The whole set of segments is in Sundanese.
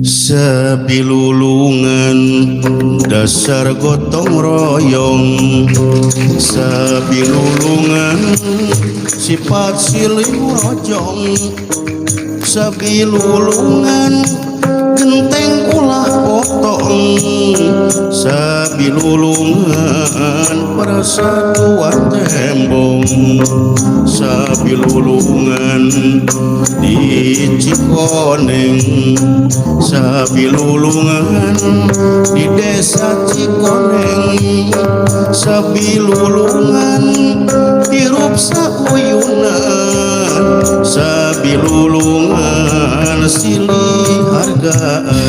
Sabilulungan dasar gotong royong, sabilulungan sifat silih rojong, sabilulungan genteng ulah potong, sabilulungan persatuan tembong, sabilulungan di Cikoneng, sabilulungan di desa Cikoneng, sabilulungan hirup sauyunan, sabilulungan silih hargaan,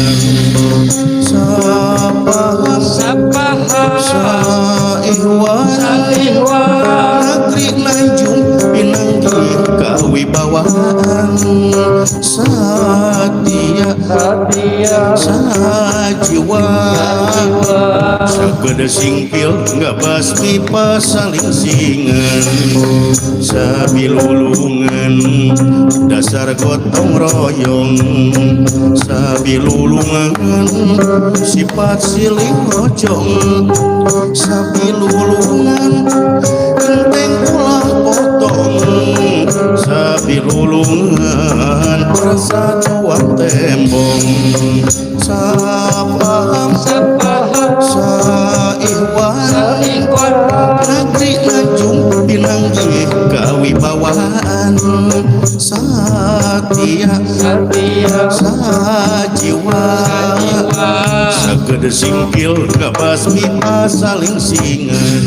sapaham Sapaham saihwan saihwan negeri Nanjung pinanggih kawibawaan, satia satia sajiwa jiwa sagede singkil nggak basmi pasaling singan, sabilulungan dasar gotong royong, sabilulungan sifat silih rojong, sabilulungan genteng ulah potong, sabilulungan persatuan tembong, sapaham sapaham saihwan saihwan negeri Nanjung pinanggih kawibawaan, satia satia sajiwa jiwa sagede singkil gabasmi pasaling singan,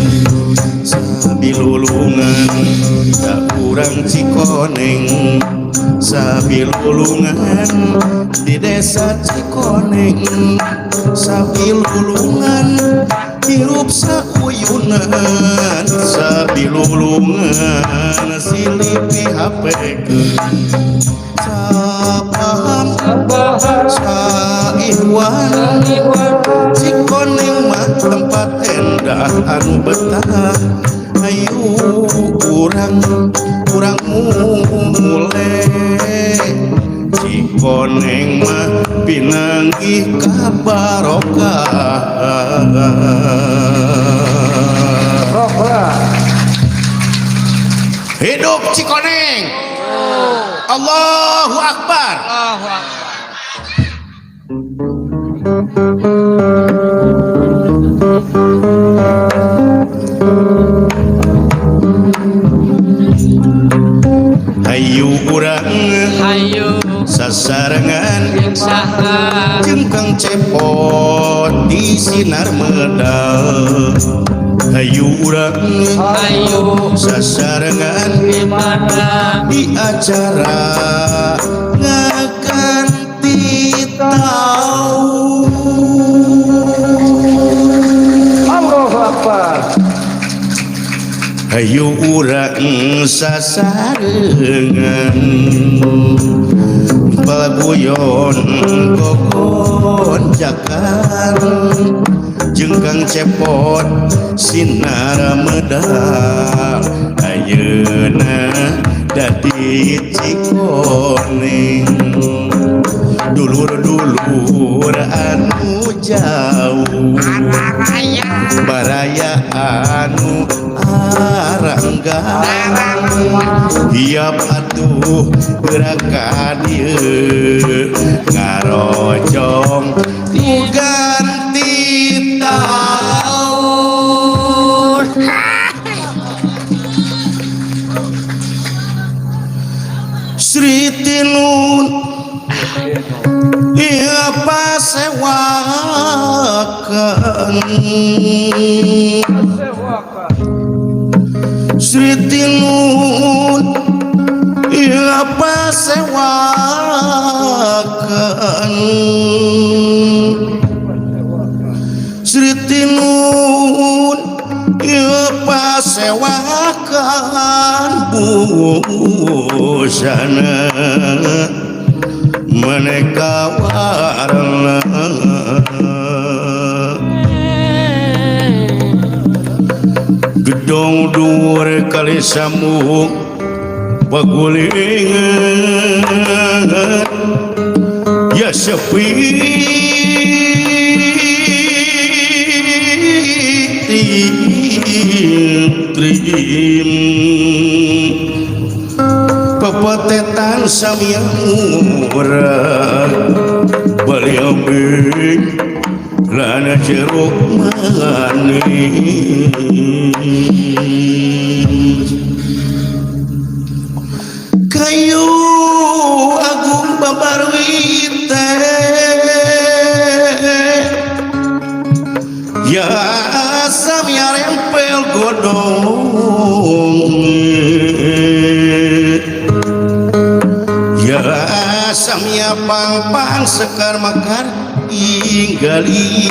sabilulungan tak kurang Cikoneng, sabilulungan di desa Cikoneng, sabilulungan hirup sauyunan, sabilulungan silih pihapekeun, sapaham sapaham saihwan saihwan Cikoneng mah tempat endah anu betah, ayo urang urang mule Cikoneng mah pinanggih kabarokahan. Rokra Hidup Cikoneng. Allahu Akbar. Allahu Akbar. Hayu urang Hayu sasarengan jeung saha jeung Kang Cepot di Sinar Medal. Hayu urang Hayu sasarengan di mana di acara ngaganti taun. Allahu Akbar. Hayu urang sasarengan palaguyon gogonjakan jeung Kang Cepot Sinar Medal, ayeuna dadi Cikoneng dulur-dulur anu jauh, baraya anu arangga hiap atuh gerakan ieu ngarojong ganti taun. Sri Tinun ieu pasewakan, Sri Tinun ieu pasewakan, Sri Tinun ieu pasewakan busana maneka warna, gedong dhuwur kali sambung Pagulingan ya sepi trim pepetetan samia murah beliau lana jeruk manis kayu agung babarwite ya samia rempel godong ya samia pang-pang sekar makar inggali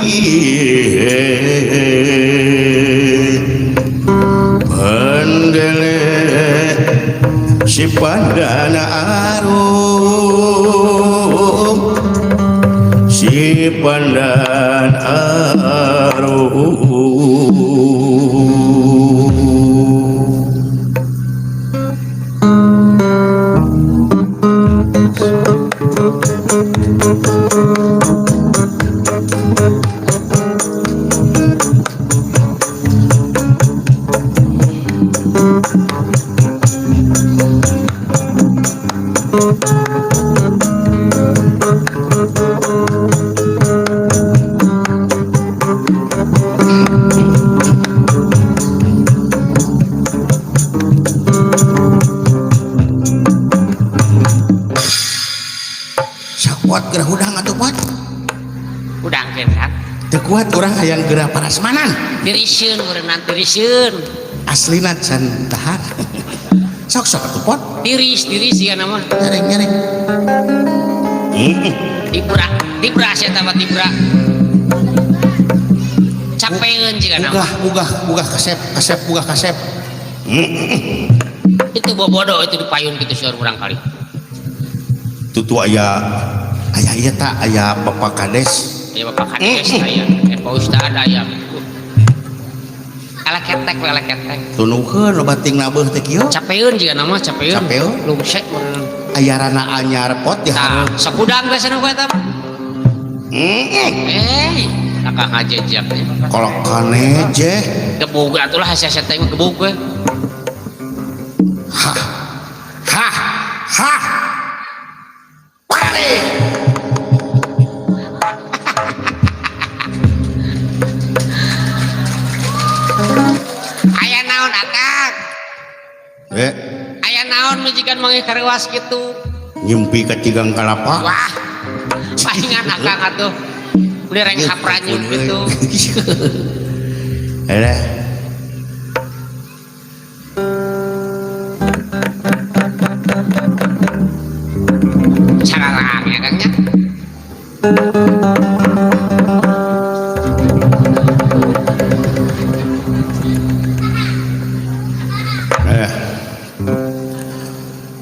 pendele si pandana arum si pandan arum. Sakuat gerah hudang atuh pot. Hudang kenang. Teu kuat urang hayang gerah parasmanan. Diriseun urang diriseun. Aslina can tahan. Sok-sok atuh pot. Tiris tiris ya nama. Nyereng nyereng. Tibra tibra sia tah tibra. Capeun jiga nama. Bugah bugah bugah kasep kasep bugah kasep. Itu bobodo itu dipayun kitu seur urang kali. Tutu aya aya ieu ta aya Bapak Kades. Aya Bapak Kades aya, Pak Ustad aya. Ala ketek we ala ketek. Tunuhkeun loba ting nabeuh teh kieu. Capeun jiga nama capeun. Capeun. Lungsek meureun. Aya rana anyar pot di Tah, hareup. sakudang teh cenah ku eta. Heeh. Eh, kakak ngajejak teh. Kolokane jeh. Gebug atuh lah hese teh gebug we. Hah. Hah. Hah. Pare. Aya naon akang? Aya naon mijikan manggih kareuwas kitu? Nyimpi ka tigang kalapa. Wah. Palingan akang atuh. Udah reng hapranyu gitu. Alah. Sararang ya Kang nya.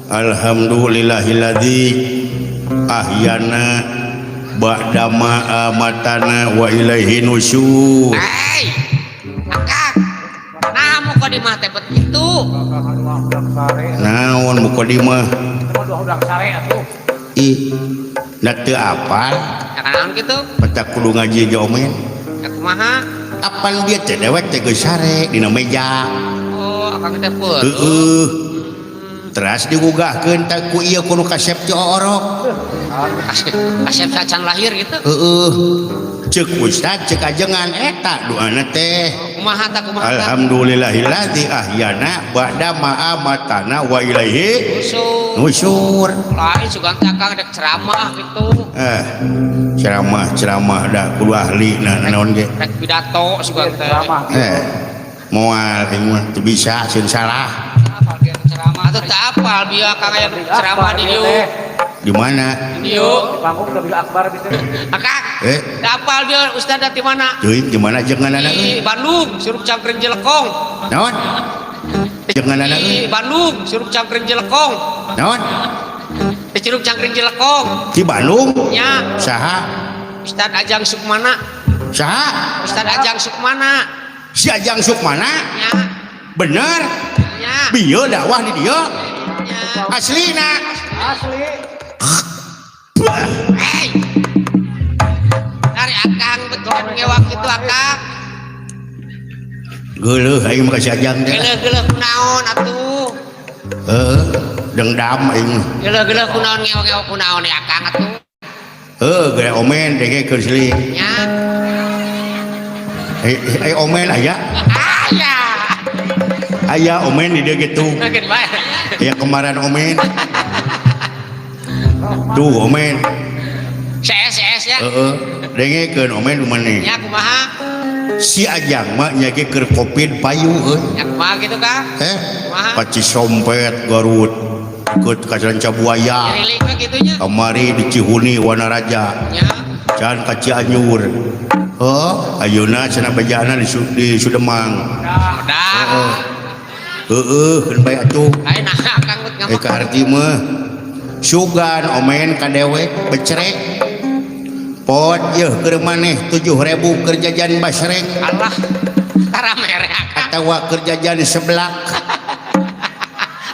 Alhamdulillahilladzi ahyana ba'dama amatana wa ilaihi nusyur. Hei, akang. Nah, mukadimah teh bet kitu. Naon mukadimah? Ih, da teu apal. Naon kitu? Petak kudu ngaji jomen. Kumaha? Apan bieu teh dewek teh geus sare dina meja. Oh, akang teh peureum. Heeh. Teras digugahkeun teh ku ieu kudu kasep ti orok. Kasep sacan lahir gitu. Heeh. Ceuk ustad ceuk ajengan eta doana teh. Kumaha ta kumaha ta? Alhamdulillahilladzi ahyana ba'da ma amatana wa ilaihi nusyur. Nusyur. Lain sugan teh akang dek ceramah gitu. Ceramah-ceramah dah kudu ahli nah naon ge. Rek pidato sugan teh. Moal aing mah teu bisa sieun salah. Atau tak apal bieu akang aya ceramah di dieu. Di mana? Di dieu. Di panggung udah bila akbar bisa. Akang. Tak apal bieu ustad di mana? Teuing di mana jenganana Di Bandung, Curug Cangkring Jelekong. Naon? Jenganana Di Bandung, Curug Cangkring Jelekong. Naon? Di Curug Cangkring Jelekong. Di Bandung? Nya. Saha? Ustad Ajang Sukmana. Saha? Ustad Ajang Sukmana. Si Ajang Sukmana? Nya. Bener? Nya. Bieu dakwah di dieu? Nya. Aslina. Asli. Hei. Dari akang betul ngewak gitu akang. Geuleuh aing mah ka si Ajang teh. Geuleuh-geuleuh kunaon atuh. Heeh, dendam aing. Geuleuh-geuleuh kunaon ngewak-ngewak kunaon ya akang atuh. Heuh, gede omen dengekeun siling. Nya. Eh, omen aya. Aya. Aya omen di dieu gitu. Mungkin bae. Aya kemarin omen. Tuh omen. CS CS ya. Heeh, dengekeun omen maneh. Nya kumaha? Si Ajang mah nya ge keur Covid payu euy. Nya kumaha gitu Kang? Eh, Kumaha? ka Cisompet Garut, ke ka Ranca Buaya. Nyerilik we kitu nya. Kamari di Cihuni Wanaraja. Nya. Can ka Cianjur. Oh, ayeuna cenah bejana di Sudemang. Udah. Heeh, keun bae atuh. Lain nah akang bet Eh ngambek. ka harti mah. Sugan omen ka dewek becerek. Pot yeuh keur maneh 7.000 keur jajan basreng Allah. Tara mere akang. atawa keur jajan seblak.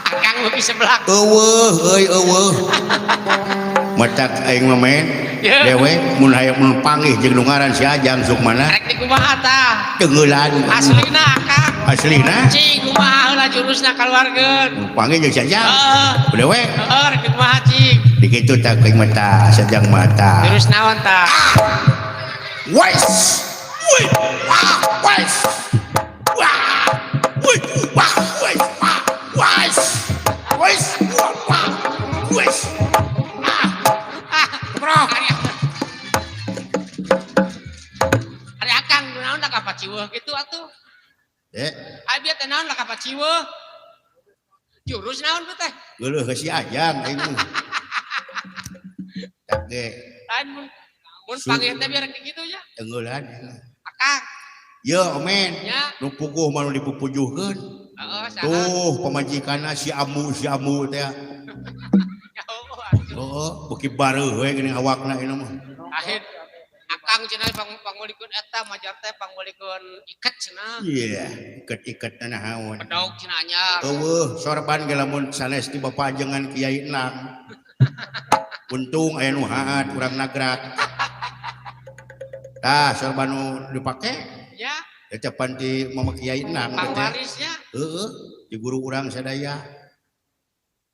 Akang beuki seblak. Eueuh euy eueuh. Matak aing mah men dewek mun hayang mun panggih jeung nu ngaran si Ajang sok mana Rek di kumaha tah? tengeulan. Aslina akang. Aslina Cing kumaha heula jurusna kaluarkeun. panggih jeung si Ajang. Heeh. Dewek Heeh, rek di kumaha cing? di kitu tah aing mah tah si Ajang mah tah. Jurus naon tah? Wes. Wih. Wah, wes. Wah. Wih, wah, wes. Wah, wes. Wes. Wah, wah. Wes. Ah. Bro. Ari akang naon lah ka paciweuh kitu atuh. Eh, Ai bieu teh naon lah ka paciweuh? Jurus naon teh? Geuleuh ka si Ajang aing mah. Tak ge Lain mun mun panggih teh biar kitu nya. tengeulan aing mah. Akang. Ye omen. Nya. Nu puguh mah nu dipupujuhkeun. Heeh, saha? Tuh pamajikanna si amu teh. Ya eueuh atuh. Heeh, beuki bareuh we geuning awakna ieu mah. Akhir akang cenah pangmulikeun eta majar teh pangmulikeun iket cenah. Iya, iket-iket na naon. Bedog cenah anyar. Eueuh, sorban ge lamun sanes ti bapa ajengan Kiai Enang. Untung aya nu haat urang nagrak. Tah sorban nu dipake Ya, eta pan ti mama Kiai Enang teh. pangwarisnya. Heeh, di guru urang sadaya.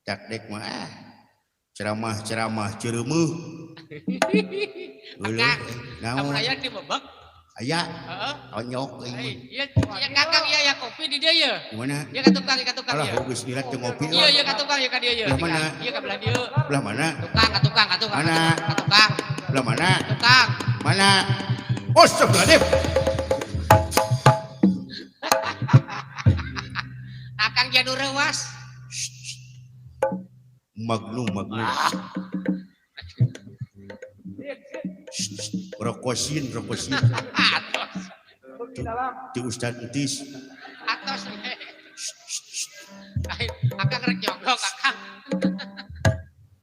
Cak dek mah ah. Ceramah-ceramah cereumeuh. Geuleuh, Akang, naon? lamun aya di bebek. Aya, Heeh. onyok euy mah. Hei, iya, iya kakang iya ya kopi di dia ya. Di mana? Iya ka tukang, ka tukang Alah, ya. geus dilat teu ngopi. Iya, iya ka tukang, iya ka dia ya. Belah mana? Iya ka belah dieu. Belah mana? Tukang, ka tukang, ka tukang. Mana? Ka tukang, Belah mana? tukang. Mana? Astagfirullahaladzim. Akang jadu reuas. Magnum, magnum. Rokosin, rokosin. Atos. Ti Ustad Entis. Atos. Akang rek nyogok akang.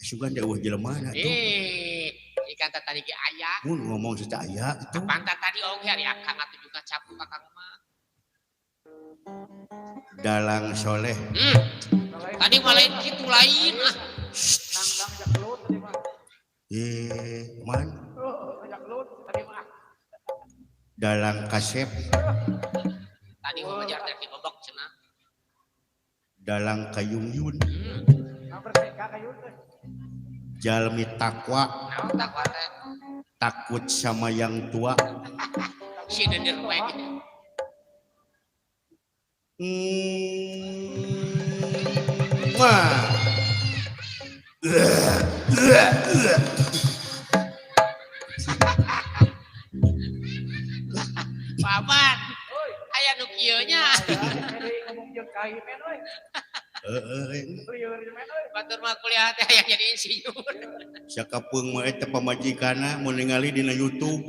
Sugan jauh jelema na tuh. Eh, ikan tadi ge aya. Mun ngomong seta aya itu. Pantat tadi oge ari akang atuh juga capuk akang mah. Dalang soleh. Tadi mah lain kitu lain ah. Eh, man. Dalang kasep, Tadi mah majar teh dibebek cenah. dalang kayungyun, jalmi takwa, Naon takwa teh? takut sama yang tua. Si dendir we gitu. Wah. Paman. Aya nu kieu nya. Heeh, Batur mah kuliah teh aya jadi insinyur. sakapeung mah eta pamajikanna mun ningali dina YouTube.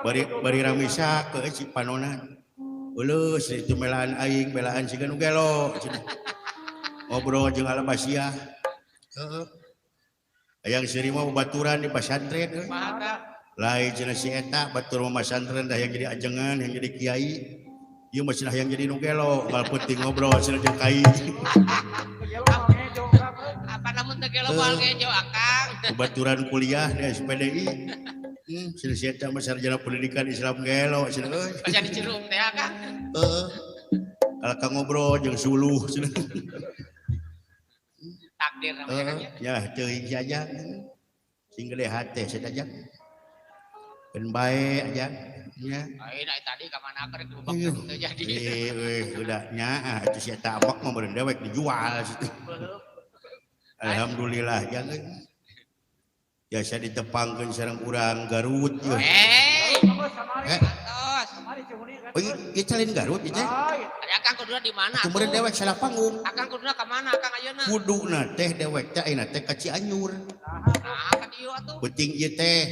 Bari bari ramisa ke si panonan. Euleus itu melaan aing, belaan siga nu gelo cenah. Ngobrol jeung Albasia. Heeh. Hayang seuri mah babaturan di pasantren euy. Kumaha tah? Lain cenah si eta batur mah masantren dah yang jadi ajengan, yang jadi kiai. Ieu mah cenah yang jadi nu gelo, ngal penting ngobrol cenah jeung kai. Gelo moal ngejo akang. Baturan kuliah di SPDI. Cenah sia teh mah sarjana pendidikan Islam gelo cenah euy. Asa dicerum teh akang. Heeh. Kalau ka ngobrol jeung suluh cenah. Takdir namanya kan ya. Ya teuing saja. Sing gede hate saja. Keun bae aja nya. Lain ai tadi ka mana keur dibebak teu jadi. Eh udah nya atuh sia teh abak mah meureun dewek dijual situ. Alhamdulillah jangan. Biasa ditepangkeun sareng urang Garut ieu. Oh, ieu calin Garut ieu teh. Ari akang kuduna di mana? Atuh meureun dewek salah panggung. Akang kuduna ka mana akang ayeuna? Kuduna teh dewek teh ayeuna teh ka Cianjur. Nah, ka dieu atuh. Penting ieu teh.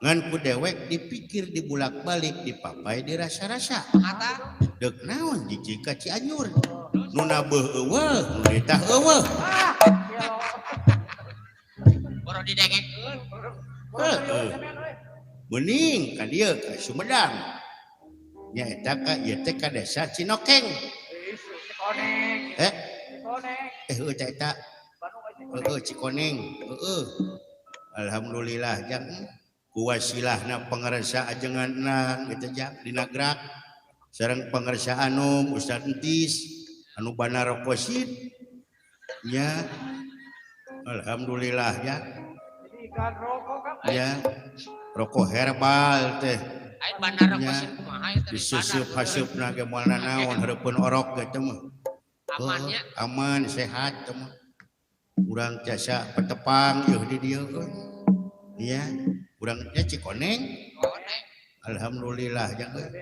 Ngan ku dewek dipikir dibulak-balik dipapai dirasa-rasa. Kata deuk naon jiji ka Cianjur. Nu nabeuh eueuh, nu ditah eueuh. Boro didengekeun. Heeh. Mending ka dieu ka Sumedang. Nyaeta ka ieu teh ka desa Cinokeng. Eh? Heueuh teh eta. Heueuh Cikoneng. Heueuh. Alhamdulillah jang kuwasilahna pangarsa ajenganna kitu jang dina gerak sareng pangarsa anum Ustaz Entis anu Banarokosid nya. Alhamdulillah ya. Ya, rokok herbal teh. Disusup hasupna ge moal nanaon hareupeun orok ge teh mah. Amannya. Aman sehat teh mah. Urang jasa petepang yeuh di dieu euy. Iya, urang nya Cikoneng. Alhamdulillah jang euy.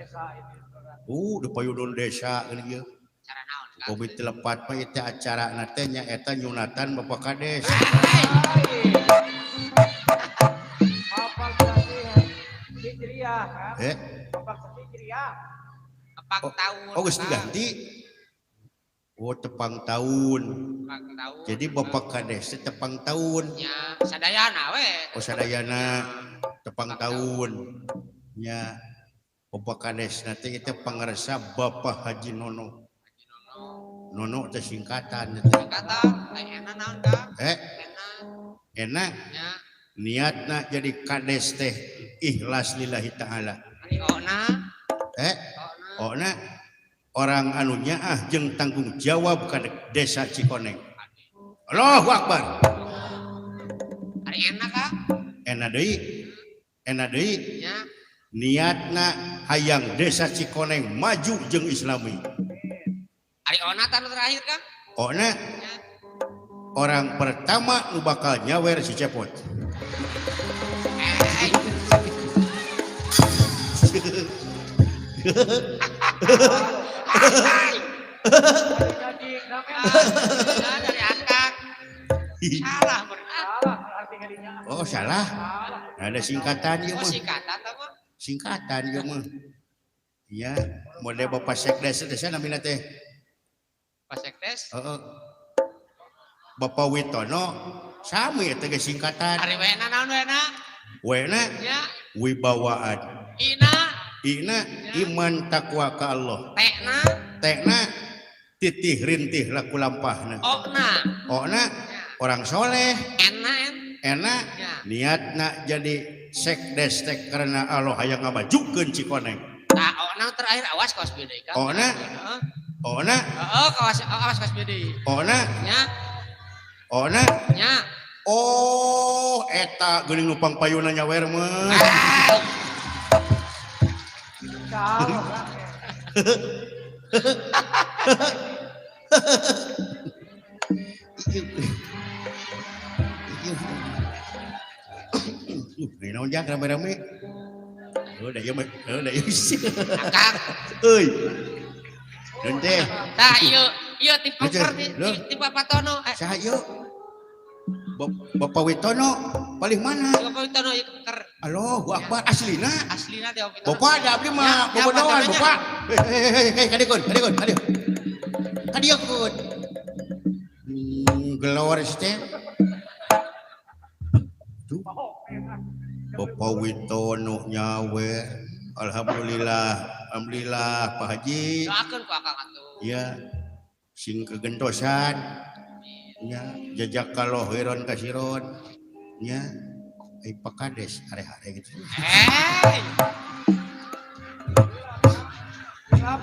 Di payudon desa geuning ieu. Kopi telepat mah ieu acarana teh nyaeta nyunatan Bapak Kades. Tepang tahun. Oh, geus diganti. Oh, tepang tahun. Jadi Bapak Kades teh tepang tahun. Ya, sadayana we. Oh, sadayana tepang tahun. Nya Bapak Kades nanti itu pangarsa Bapak Haji Nono. Nono teh singkatan. Singkatan, enak naon Kang? Enak. Ya. Niatna jadi kades teh ikhlas lillahi ta'ala. Ona. Ona orang anu nyaah jeung tanggung jawab ka desa Cikoneng. Allahu Akbar. Ari enak Kang? Enak deui. Enak deui. Ya. Niatna hayang desa Cikoneng maju jeung Islami. Ari ona tanu terakhir Kang? Ona. Ya. Orang pertama nu bakal nyawer si Cepot. Salah. Oh salah. Ada singkatan ieu mah. Singkatan apa? Singkatan ieu mah. Iya, model Bapak Sekdes teh namina teh. Pak Sekdes? Heeh. Bapak Witono sami eta ge singkatan. Ari wena naon wena? Wena? Ya. Wibawaan. Ina. Ina iman takwa ka Allah. Tekna. Tekna titih rintih laku lampahna. Okna. Okna orang soleh. Ena. Ena niatna jadi sekdes teh karena Allah hayang ngamajukeun Cikoneng. Tah okna terakhir awas kawas bede ka. Okna. Okna. Heeh, kawas awas kawas bede. Okna. Nya. Okna. Nya. Oh, eta geuning nu pangpayuna nyawer mah. Ini naon jang rame-rame. Oh, da ieu mah, oh, da ieu. Akang. Euy. Deun teh. Tah ieu, ieu ti poker ti Bapak Tono. Saha ieu? Bapak Witono paling mana? Bapak Witono ieu poker. Allahu Akbar aslina. Aslina teh Bapak Witono. Bapak ada abdi mah bobodohan Bapak. Hei kadieun, kadieun, kadieun. Kadieun. Gelor teh. Tuh. Bapak Witono nyawe. Alhamdulillah, alhamdulillah Pak Haji. Doakeun ku akang atuh. Ya. Sing kegentosan. Nya jejak kalau hiron kasiron. Nya ai Pak Kades are-are gitu. Hei. Kang,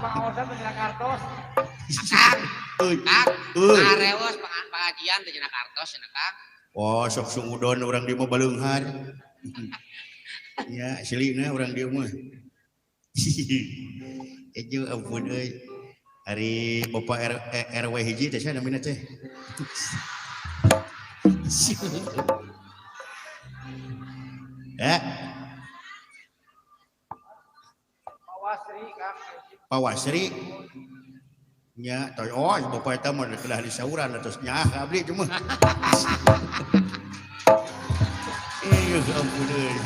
Kang, arewos pengajian teh cenah kartos cenah Kang. Oh, sok sungudon urang di mah baleunghar. Ya, aslina urang di mah. Ejo ampun euy. Ari Bapak RW hiji teh sia namina teh. Ya. Pak Wasri nya toy oh bapak eta mah kedah disauran atos nyaah ka abdi cuma. Ih ampun euy.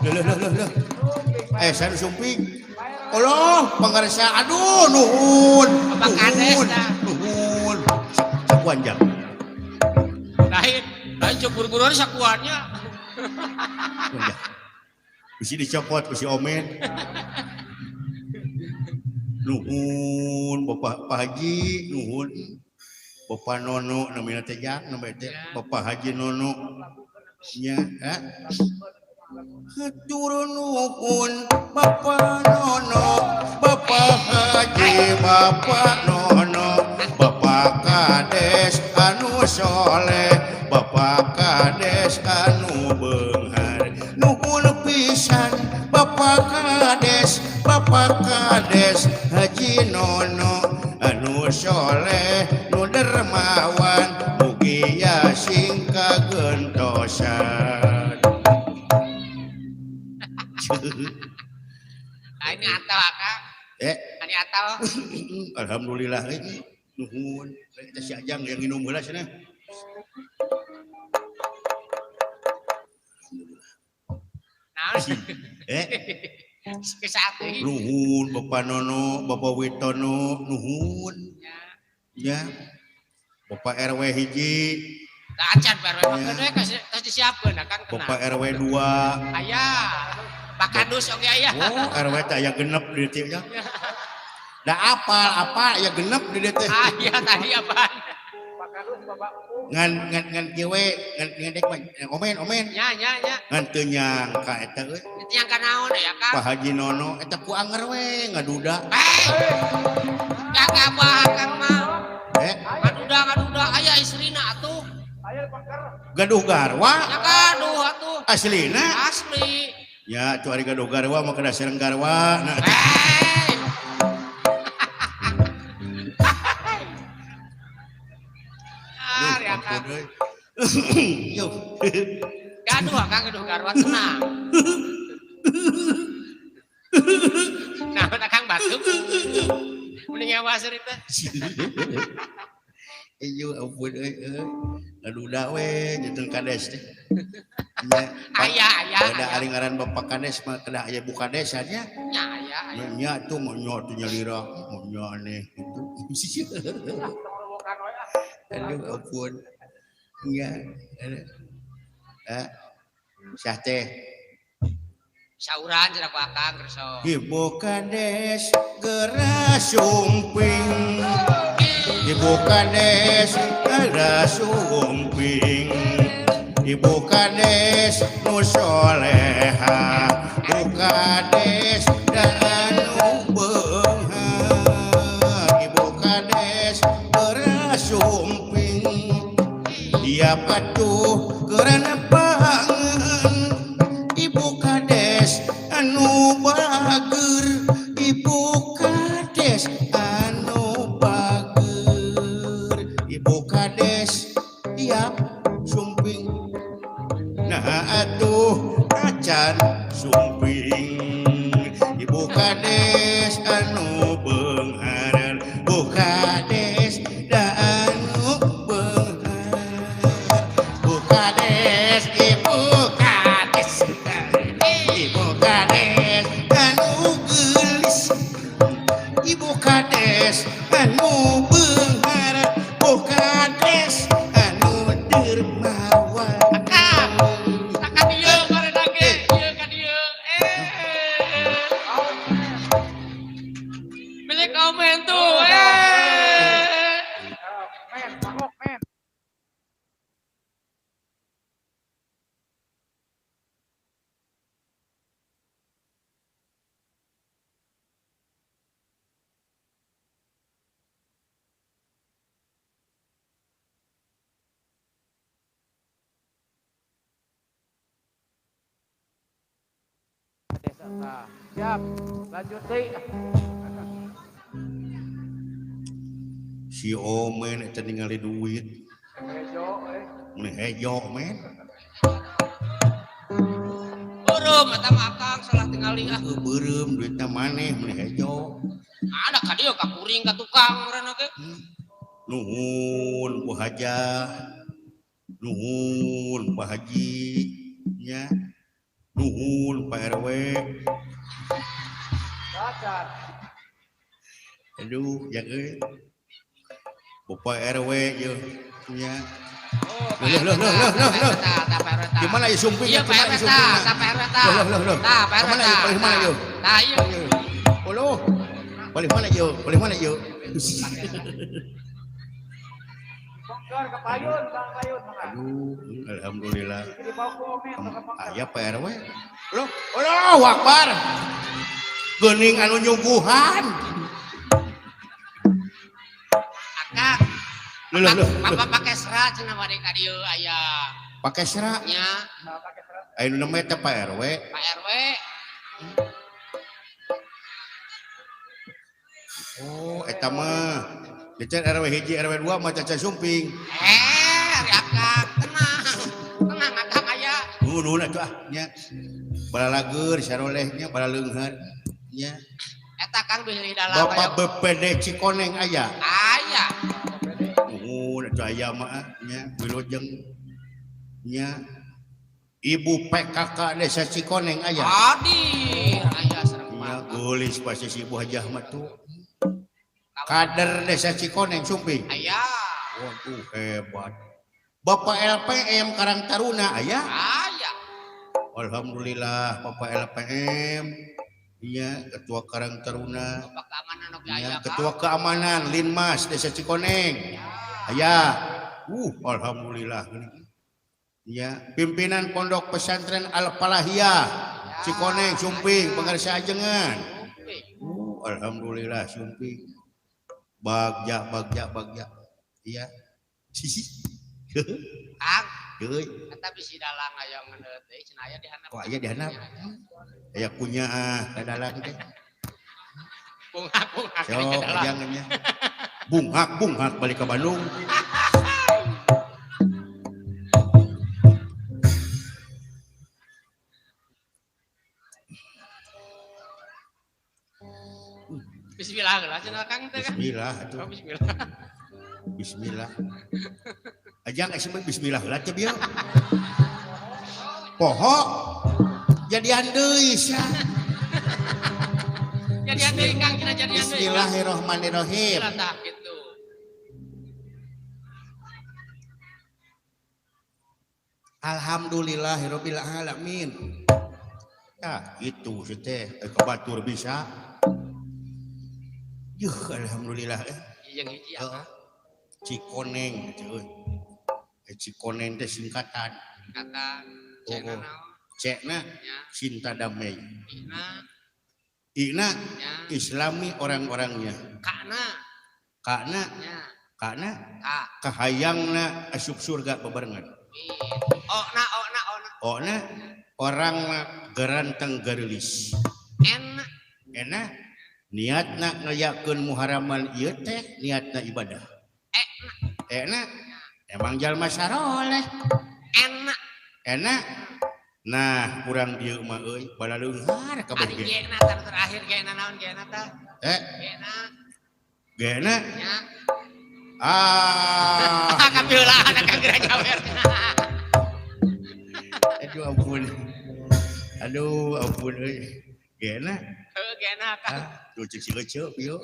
Leuh leuh leuh leuh. Eh saha sumping? Allah pangarsa aduh nuhun. Bapak Kades dah. Nuhun. Sakuan jam. Lain, lain cuk buru-buruan sakuannya. Bisi dicopot ku si Omen. Nuhun Bapak Pak Haji, nuhun. Bapak Nono namina teh jang, namina teh Bapak Haji Nono. Nya, ha? Hatur nuhun Bapak Nono, Bapak Haji, Bapak Nono, Bapak Kades anu soleh, Bapak Kades anu beunghar. Nuhun pisan Bapak Kades, Bapak Kades Haji Nono anu soleh nu dermawan mugi sing kagentosan. Nah, ini atau Akang? Ini atau? Alhamdulillah ini nuhun. Kita si Ajang yang minum heula cenah. Nah, Nuhun Bapak Nono, Bapak Witono, nuhun. Ya. Bapak RW hiji. Acan Pak RW mah keun we tos disiapkeun Akang tenang. Bapak RW 2. Aya. Pak Kadus oge aya. Oh, RW teh aya genep di dieu nya. Da apal apa aya genep di dieu teh. Aya tadi apaan? Pak Kadus Bapak ngan ngan ngan kieu we ngan ngan dek mah omen omen. Nya nya nya. Ngan teu nyangka eta euy. Teu nyangka naon ya Kang? Pak Haji Nono eta ku anger we ngaduda. Hei. Gagabah Kang mah. Ngaduda ngaduda aya istrina atuh. Gaduh garwa. Ya gaduh atuh. Aslina? Asli. Ya tuh ari gaduh garwa mah kada sareng garwa. Nah. Hei. Aduh, ampun euy. Yuk. Gaduh Akang gaduh garwa tenang. Nah, Akang batuk. Mending ngewa seuri teh. Iyo ampun euy euy. Ngaduda we jeung kades teh. Nya aya aya. Ada ari ngaran Bapak Kades mah kedah aya bu kades nya. Nya aya aya. Nya tuh nya tuh nyalira, nya aneh gitu. Aduh ampun. Nya. Sah teh. Sauran cenah ku Akang kerso. Ibu Kades geura sumping. Ibu Kades geura sumping. Ibu Kades nu soleha, Bu Kades anu beunghar. Ibu Kades geura sumping. Dia patuh karena pangan. Ibu Kades anu bager, Ibu Kades anu bager. Ibu Kades tiap sumping. Nah atuh acan sumping. Ibu Kades anu beunghar, Bu Kades da anu beunghar. Bu Kades, Ibu Kades, Ibu Kades anu geulis. Ibu Kades anu beunghar, Bu Kades anu dermawan. Akang, ka dieu karena ge, ieu ka dieu. Milik omen tuh. Nah, siap. Lanjut deui. Si Omen eta ningali duit. Hejo euy. Mun hejo men. Beureum eta mah Akang salah tingali ah. Beureum duitna maneh mun hejo. Ada ka dieu ka kuring ka tukang ngaranna ge. Nuhun Bu Hajah. Nuhun Pak Haji nya. Nuhun Pak RW. Cacat. Aduh, yang euy. Bapak RW ieu nya. Oh, Loh, loh, loh, loh, loh, loh. Gimana ya sumping? Iya, Pak RW ta, Pak RW ta. Loh, loh, loh. Tah, Pak RW Kemana ta. yeuh? Palih mana yeuh? Tah, ieu. Oh, loh. Palih mana yeuh? Palih mana yeuh? Bongkar ke payun, Bang Payun, mangga. Aduh, alhamdulillah. Dibawa ku Omen ke Bongkar. Aya Pak RW. Loh, Allahu Akbar. Geuning anu nyuguhan. Akang. Loh, loh, loh. Bapak pake serat cenah bade ka dieu aya. Pake serat? Nya. Nah, pake serat. Aya nu namanya teh Pak RW. Pak RW. Oh, eta mah. Dican RW hiji, RW 2 mah caca sumping. Ari Akang, tenang. Tenang Akang aya. Nuhun atuh ah nya. Balalager saroleh nya balaleunghar nya. Eta Kang bilih dalam. Bapak BPD Cikoneng aya. Aya. Nuhun atuh aya mah ah nya wilujeng nya. Ibu PKK Desa Cikoneng aya. Hadir aya sareng Nya Pak. geulis pasti si Ibu Hajah mah tuh. Kader Desa Cikoneng sumping. Aya. Waduh hebat. Bapak LPM Karang Taruna aya. Aya. Alhamdulillah Bapak LPM iya Ketua Karang Taruna. Bapak keamanan oge Iya, aya. Ketua Keamanan Linmas Desa Cikoneng. Aya. Alhamdulillah. Iya, pimpinan Pondok Pesantren Al Falahiyah Cikoneng sumping pangarsa ajengan. Alhamdulillah sumping. Bagja bagja bagja. Iya. Sisi. Kang. Deui. Eta bisi dalang aya ngeundeut deui cenah aya di handap. Kok aya di handap? Aya kunya ah ka dalang teh. Bunghak bunghak Sok ajang nya. Bunghak bunghak balik ke Bandung. Bismillah lah cenah Kang teh. Bismillah atuh. Oh, bismillah. Bismillah. Ajang geus bismillah heula teh bieu. Poho jadian deui sia. Jadian deui Kang cenah jadian deui. Bismillahirrahmanirrahim. Bismillah tah kitu. Alhamdulillahirabbil alamin. Tah itu sih teh kebatur bisa. Yuh, alhamdulillah. Yang hiji apa? Cikoneng gitu euy. Cikoneng teh singkatan. Singkatan. Cekna naon? Cekna cinta damai. Ina. Ina Islami orang-orangnya. Kana. Kana. Kana. Ka. Kahayangna asup surga bebarengan. Okna okna okna. Okna orangna geranteng gareulis. Enak. Enak. Niatna ngayakeun muharaman ieu teh niatna ibadah. Enak. Emang jalma saroleh. Enak. Enak. Nah, kurang dieu mah euy balaleunghar kabeh Ari ge. gena tah terakhir gena naon gena tah? Gena. Gena? Nya. Ah. Kapieulaan Kang geura nyawer. Aduh ampun. Aduh ampun euy. Gena. Heuh gena Kang. Tuh cek si Ece ieu.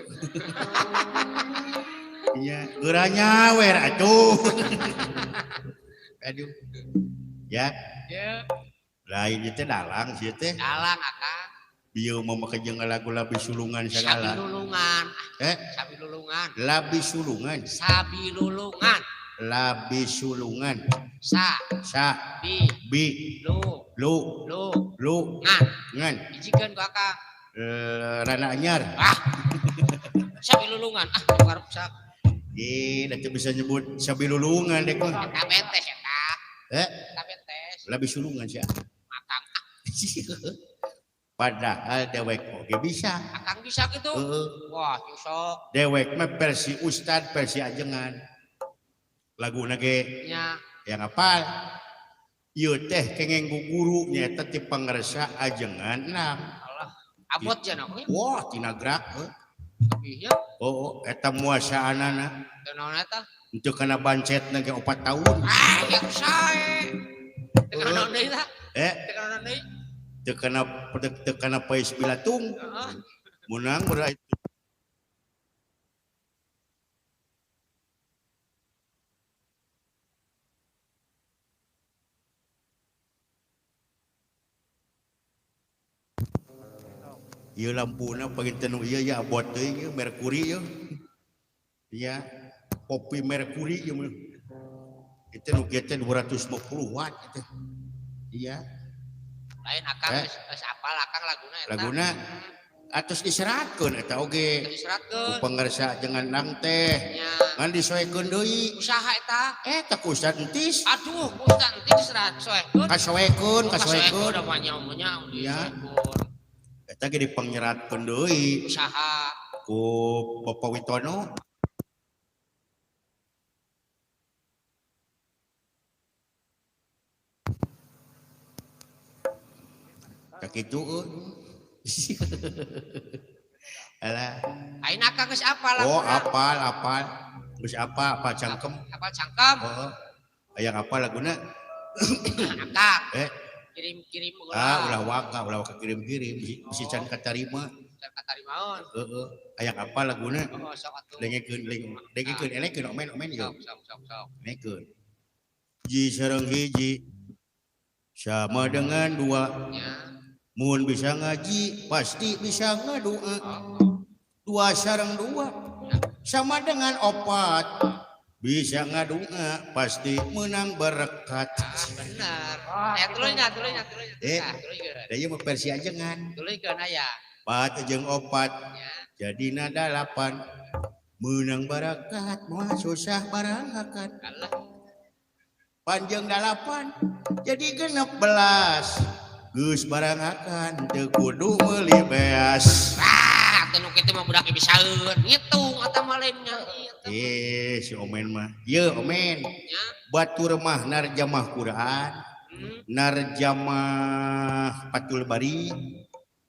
Nya geura nyawer atuh. Aduh. Ya. Ya. Lain ieu teh dalang sieun teh. Dalang Akang. Bieu mah make jeung lagu labi sulungan sagala. Sabi lulungan. Sabi lulungan. Labi sulungan. Sabi lulungan. Labi sulungan. Sa. Sa. Bi. Bi. Lu. Lu. Lu. Lu. Ngan. Ngan. Hijikeun ku Akang. Rana anyar. Ah. Sabi lulungan. Ah, karep sak. Ih, da teu bisa nyebut sabi lulungan dek mah. Eta betes eta. Eh? Eta betes. Labi sulungan sia. Akang. Padahal dewek oge bisa. Akang bisa gitu. Wah, sok. Dewek mah versi ustad, versi ajengan. Laguna ge nya yang apal. Ieu teh kengeng ku guru nyaeta ti pangersa ajengan enam. Alah, abot jana we. Wah, tina gerak heuh. Iya. Oh, eta muasaanana. Teu naon eta? Henteu kana bancetna ge 4 tahun. Ah, yang sae. Teu kana naon deui tah? Teu kana naon deui? Teu kana pais bilatung. Heeh. Menang berai. Ieu lampuna panginten nu ieu ya abot teuing ieu merkuri ieu. Iya, kopi merkuri ieu mah. Itu nu kieu teh 250 watt teh. Iya. Lain akang geus apal akang laguna eta. Laguna atos diseratkeun eta oge. Diseratkeun. Ku pangersa jangan nang teh. Ngan disoekeun deui. Usaha eta. Eta ku Ustad Entis. Aduh, ku Ustad Entis diserat soekeun. Kasoekeun, kasoekeun. Udah banyak-banyak disoekeun. Eta ge dipangyeratkeun deui. Usaha. Ku Bapak Witono. Kakitu euy. Alah. Ayeuna akang geus apal. Oh, apal, apal. Geus apa, apal cangkem. Apal cangkem. Heeh. Aya apal laguna? Akang. Kirim-kirim ulah. Ah, ulah waka, ulah waka kirim-kirim bisi can katarima. Can katarimaon. Heeh. Aya apal laguna? Oh, sok atuh. Dengekeun, dengekeun, elekeun omen-omen ieu. Sok, sok, sok. Dengekeun. Hiji sareng hiji sama dengan dua. Ya. Mun bisa ngaji pasti bisa ngadua. Dua sareng dua sama dengan opat. Bisa ngadua pasti menang berkat. Ah, benar. Ya tuluy nya, tuluy nya, tuluy. Da ieu mah versi ajengan. Tuluykeun aya. 4 jeung 4. Jadi nada 8. Menang barakat moal susah barangkan. Alah. Panjang 8 jadi 16. Geus barangakan teu kudu meuli beas. Ah, teu nu kitu mah budak bisaeun ngitung eta mah lain nya. Si Omen mah. Ieu Omen. Batur mah narjamah Quran, narjamah Fathul Bari,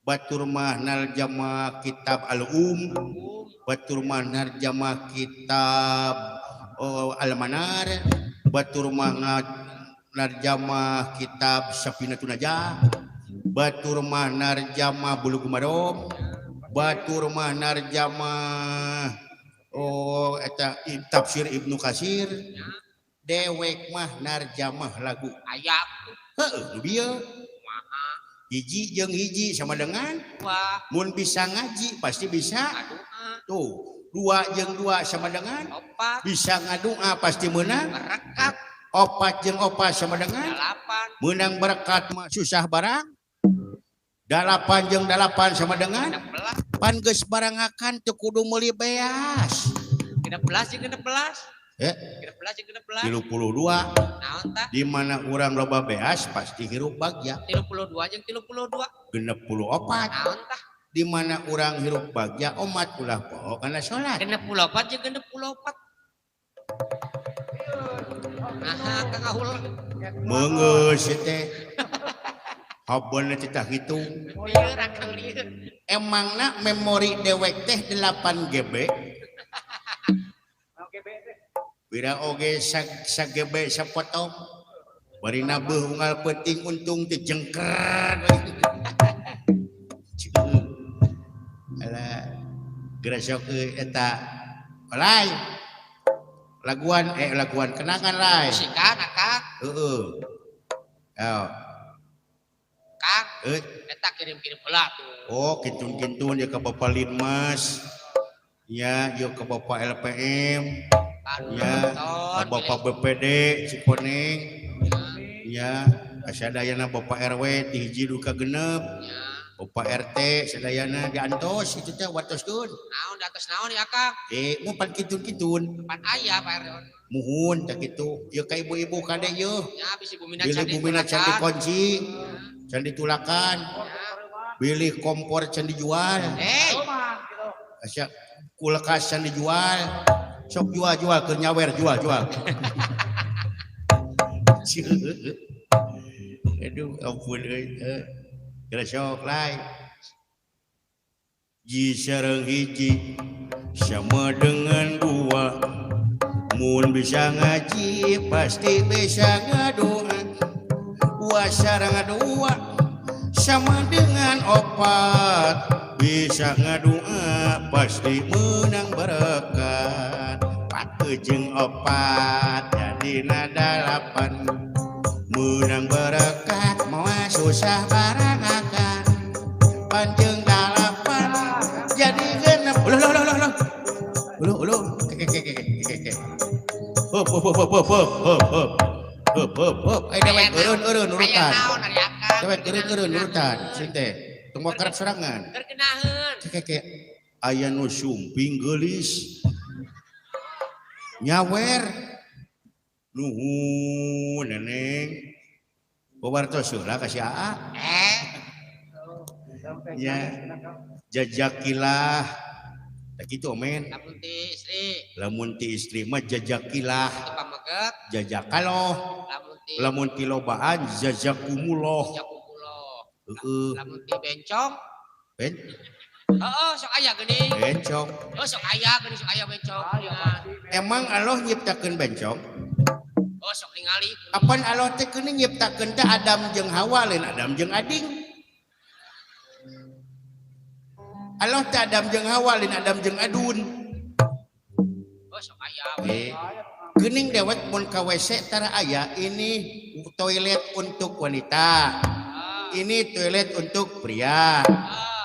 batur mah narjamah kitab Al-Um, batur mah narjamah kitab Al-Manar, batur mah narjamah kitab Safinatun Najah, batur mah narjamah Bulughul Maram, batur mah narjamah eta tafsir Ibnu Katsir. Dewek mah narjamah lagu aya. Heueuh, nu bieu. Hiji jeung hiji sama dengan dua. Mun bisa ngaji pasti bisa ngadua. Tuh, dua jeung dua sama dengan opat. Bisa ngadua pasti menang berkat. 4 jeung 4 sama dengan 8. Menang berkat mah susah barang. 8 jeung 8 sama dengan 16. Pan geus barangakan teu kudu meuli beas. 16 jeung 16. 16 jeung 16. 32. Naon tah? Di mana urang loba beas pasti hirup bagja. 32 jeung 32. 64. Naon tah? Di mana urang hirup bagja omat ulah poho kana salat. 64 jeung 64. Nah, kang ngahuleng. Meungeus teh. Habeuna teh tah hitung. Lieur akang lieur. Emangna memori dewek teh 8 GB. Pira oge sa GB sapotong. Bari nabeuh unggal peuting untung teh jengker. Alah geura sok eta olay. Laguan laguan kenangan lain. Musikan akang. Heeh. Ayo. Kang. Eta kirim-kirim heula tuh. Oh, kintun-kintun ya ke Bapak Linmas. Ya, yuk ke Bapak LPM. Ya, ke Bapak BPD Cikoneng. Ya, sadayana Bapak RW di hiji duka genep. Bapak RT sadayana diantos itu teh watoskeun. Naon di atas naon ya Kang? Mun pan kitun-kitun. Pan aya Pak RT. Muhun teh kitu. Ieu ka ibu-ibu kade ieu. Ya bisi bumina candi. Bumina candi kunci. Candi tulakan. Bilih kompor can dijual. Hei. Asa kulkas can dijual. Sok jual-jual keur nyawer jual-jual. Aduh ampun euy. Geus sok lain. Ji sareng hiji sama dengan dua. Mun bisa ngaji pasti bisa ngadoa. Dua sareng dua sama dengan opat. Bisa ngadoa pasti menang berkat. Pat jeung opat jadi nada delapan. Menang berkat moal susah barang akan. Panjang dalapan jadi genep. Ulah ulah ulah ulah. Ulah ulah. Ke ke ke ke ke. Hop hop hop hop hop hop hop. Hop hop hop. Ai dewek eureun-eureun urutan. Dewek eureun-eureun urutan. Sing teh. Tong kerep sorangan. Keur geunaheun. Ke ke. Aya nu sumping geulis. Nyawer. Nuhun neneng. Bawartos heula ka si Aa. Ya, jajakilah. Tak kitu omen. Lamun ti istri. Lamun ti istri mah jajakilah. Pameget. Jajakaloh. Lamun ti lobaan jajakumullah. Jajakumullah. Heeh. Lamun ti bencong. Ben. Heeh, sok aya geuning. Bencong. Heeh, sok aya geuning, sok aya bencong. Emang Allah nyiptakeun bencong? Oh, sok ningali. Apan Allah teh geuning nyiptakeun teh Adam jeung Hawa lain Adam jeung Ading. Allah teh Adam jeung Hawa lain Adam jeung Adun. Oh, sok aya we. Geuning dewek mun ka WC tara aya ini toilet untuk wanita. Ini toilet untuk pria.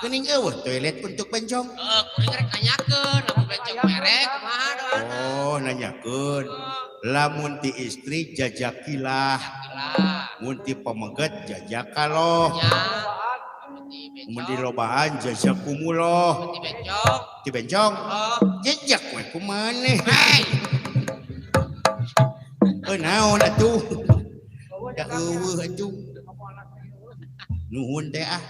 Geuning eueuh toilet untuk bencong. Heeh, kuring rek nanyakeun lamun bencong merek kumaha doana. Oh, nanyakeun. Lamun ti istri jajakilah. Mun ti pameget jajakaloh. Mun di lobaan jajakumullah. Ti bencong. Ti bencong. Jejak we kumaneh. Heuh naon atuh. Da eueuh atuh. Nuhun teh ah.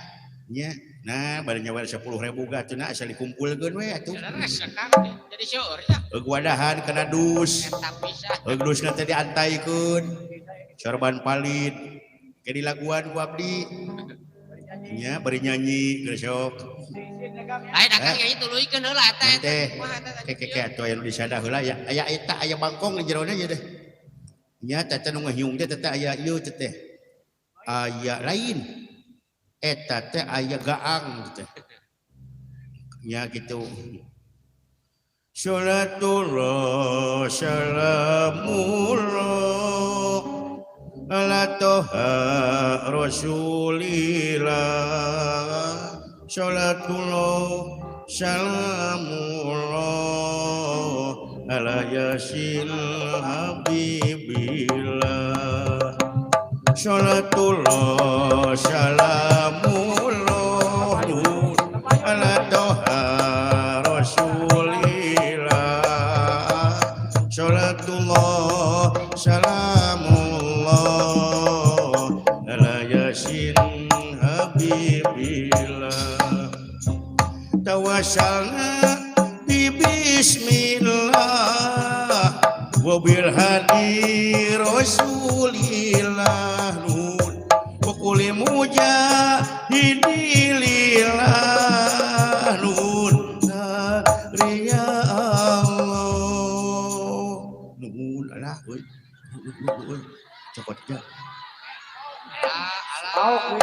Nya. Nah, bari nyawer 10.000 ga atuh na asa dikumpulkeun we atuh. Jadi seueur ya. Heug wadahan kana dus. Heug dusna teh diantaikeun. Sorban palid. Ke dilaguan ku abdi. Nya bari nyanyi geus sok. Lain akang nyanyi tuluykeun heula eta teh. Ke atuh aya nu disada heula ya. Aya eta aya bangkong di jerona ieu teh. Nya teh nu ngahiung teh teh aya ieu teh. Aya lain. Eta teh aya gaang teh. Nya kitu. Salatullah salamullah ala toha rasulillah. Salatullah salamullah ala yasin habibillah. Salatullah salamullah ala toha rasulillah. Salatullah salamullah ala yasin habibillah. Tawassalna bi bismillah wa bil hadi rasulillah. Nun wa kulli mujahidin lillah. Nun ya Allah. Nun alah euy. Cokot ja. Alah.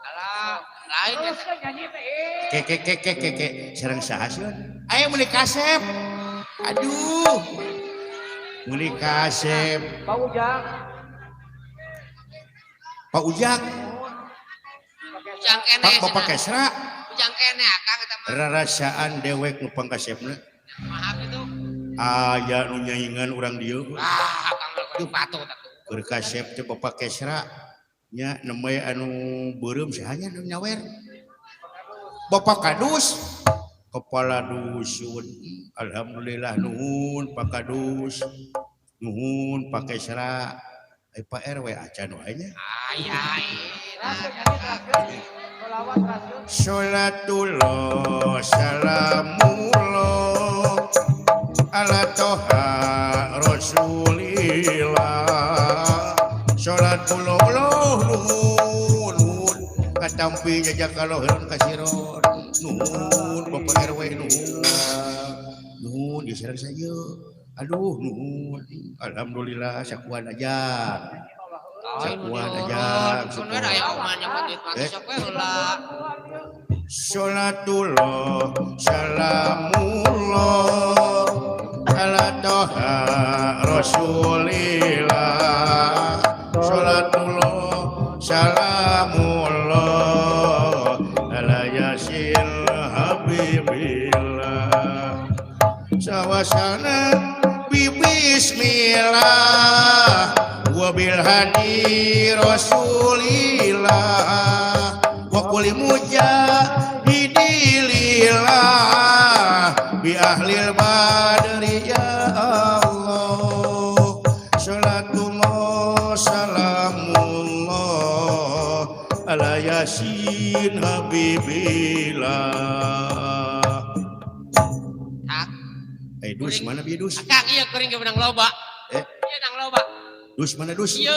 Alah, lain ke ke ke ke ke ke sareng saha sieun? Aya meuli kasep. Aduh. Meuli kasep. Pak Ujang. Pak Ujang. Ujang kene. Pak Bapak Kesra. Ujang kene akang eta mah. Rarasaan dewek nu pangkasepna. Maha kitu. Aya nu nyaingan urang dieu. Ah, akang mah patuh atuh. Keur kasep teh Bapak Kesra nya nembe anu beureum saha nya nu nyawer. Bapak Kadus, kepala dusun. Alhamdulillah nuhun Pak Kadus. Nuhun Pak Kesra. Ai Pak RW acan wae nya. Aya. Sholatullah salamullah ala toha rasulillah. Sholatullah nuhun nuhun katampi jajak kaloheun kasiron nuhun Bapak RW nuhun nuhun diserang saya aduh nuhun alhamdulillah sakuan aja sakuan aja sholatullah salamullah ala toha rasulillah. Sholatullah salamullah ala yasin habibillah. Sawasana bi bismillah wa bil hadi rasulillah wa kulli mujahidillah bi ahlil badri ya Allah. Salatullah salamullah ala yasin habibillah. Eh dus mana bieu dus? Akang ieu kuring ge menang loba. Eh ieu nang loba. Dus mana dus? Ieu.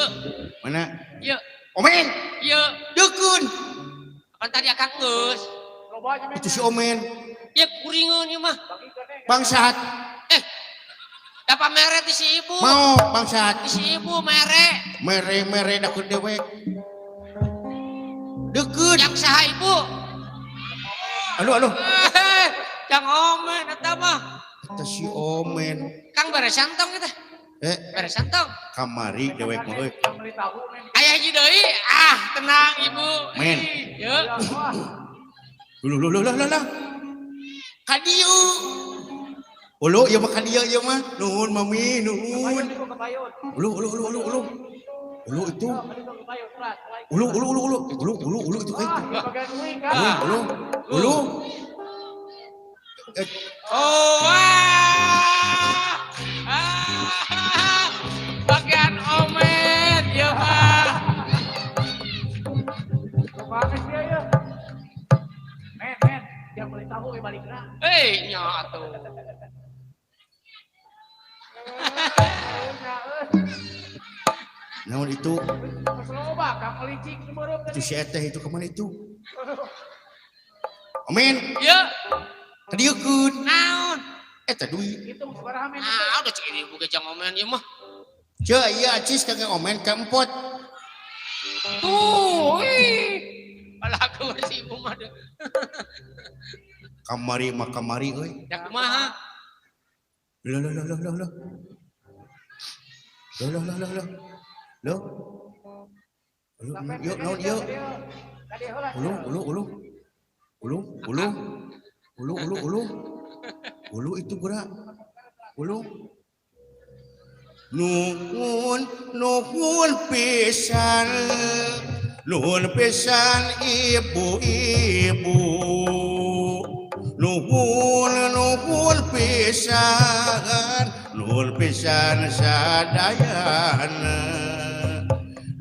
Mana? Ieu. Omen. Ieu. Deukun. Apan tadi akang geus. Itu si Omen. Ieu kuringeun ieu mah. Bangsat. Eh. Dapat mere ti si ibu. Mau bangsat. Ti si ibu mere. Mere-mere dakun dewek. Deukun. Yang saha ibu? Aduh aduh. Jang Omen eta mah. Eta si Omen. Kang beresan tong eta. Beresan tong. Kamari dewek mah euy. Aya hiji deui. Ah, tenang ibu. Men. Yeuh. Luh luh luh luh luh. Ka dieu. Ulu ieu mah ka dieu ieu mah. Nuhun mami, nuhun. Ulu ulu ulu ulu ulu. Ulu itu. Ulu ulu ulu ulu. Ulu ulu ulu itu kayak. Ulu ulu ulu. Oh, ah, bagian Omen, ya Pak. Men, men, dia beli tahu ke balik lah. Eh, nya atuh. Naon itu? Itu si Eteh itu kemana itu? Omen. Ya. Kadieukeun. Naon? Eta duit. Ah, udah cek ibu ge jang Omen ieu mah. Ceu ieu acis ka Omen ka empot. Tuh, ih. Alah aku si ibu mah. Kamari mah kamari euy. Da kumaha? Loh loh loh loh loh loh. Loh loh loh loh loh. Loh. Ulu, yuk naon ieu? Ulu ulu ulu. Ulu ulu. Ulu ulu ulu. Ulu itu gerak. Ulu. Nuhun nuhun pisan. Nuhun pisan ibu-ibu. Nuhun nuhun pisan. Nuhun pisan sadayana.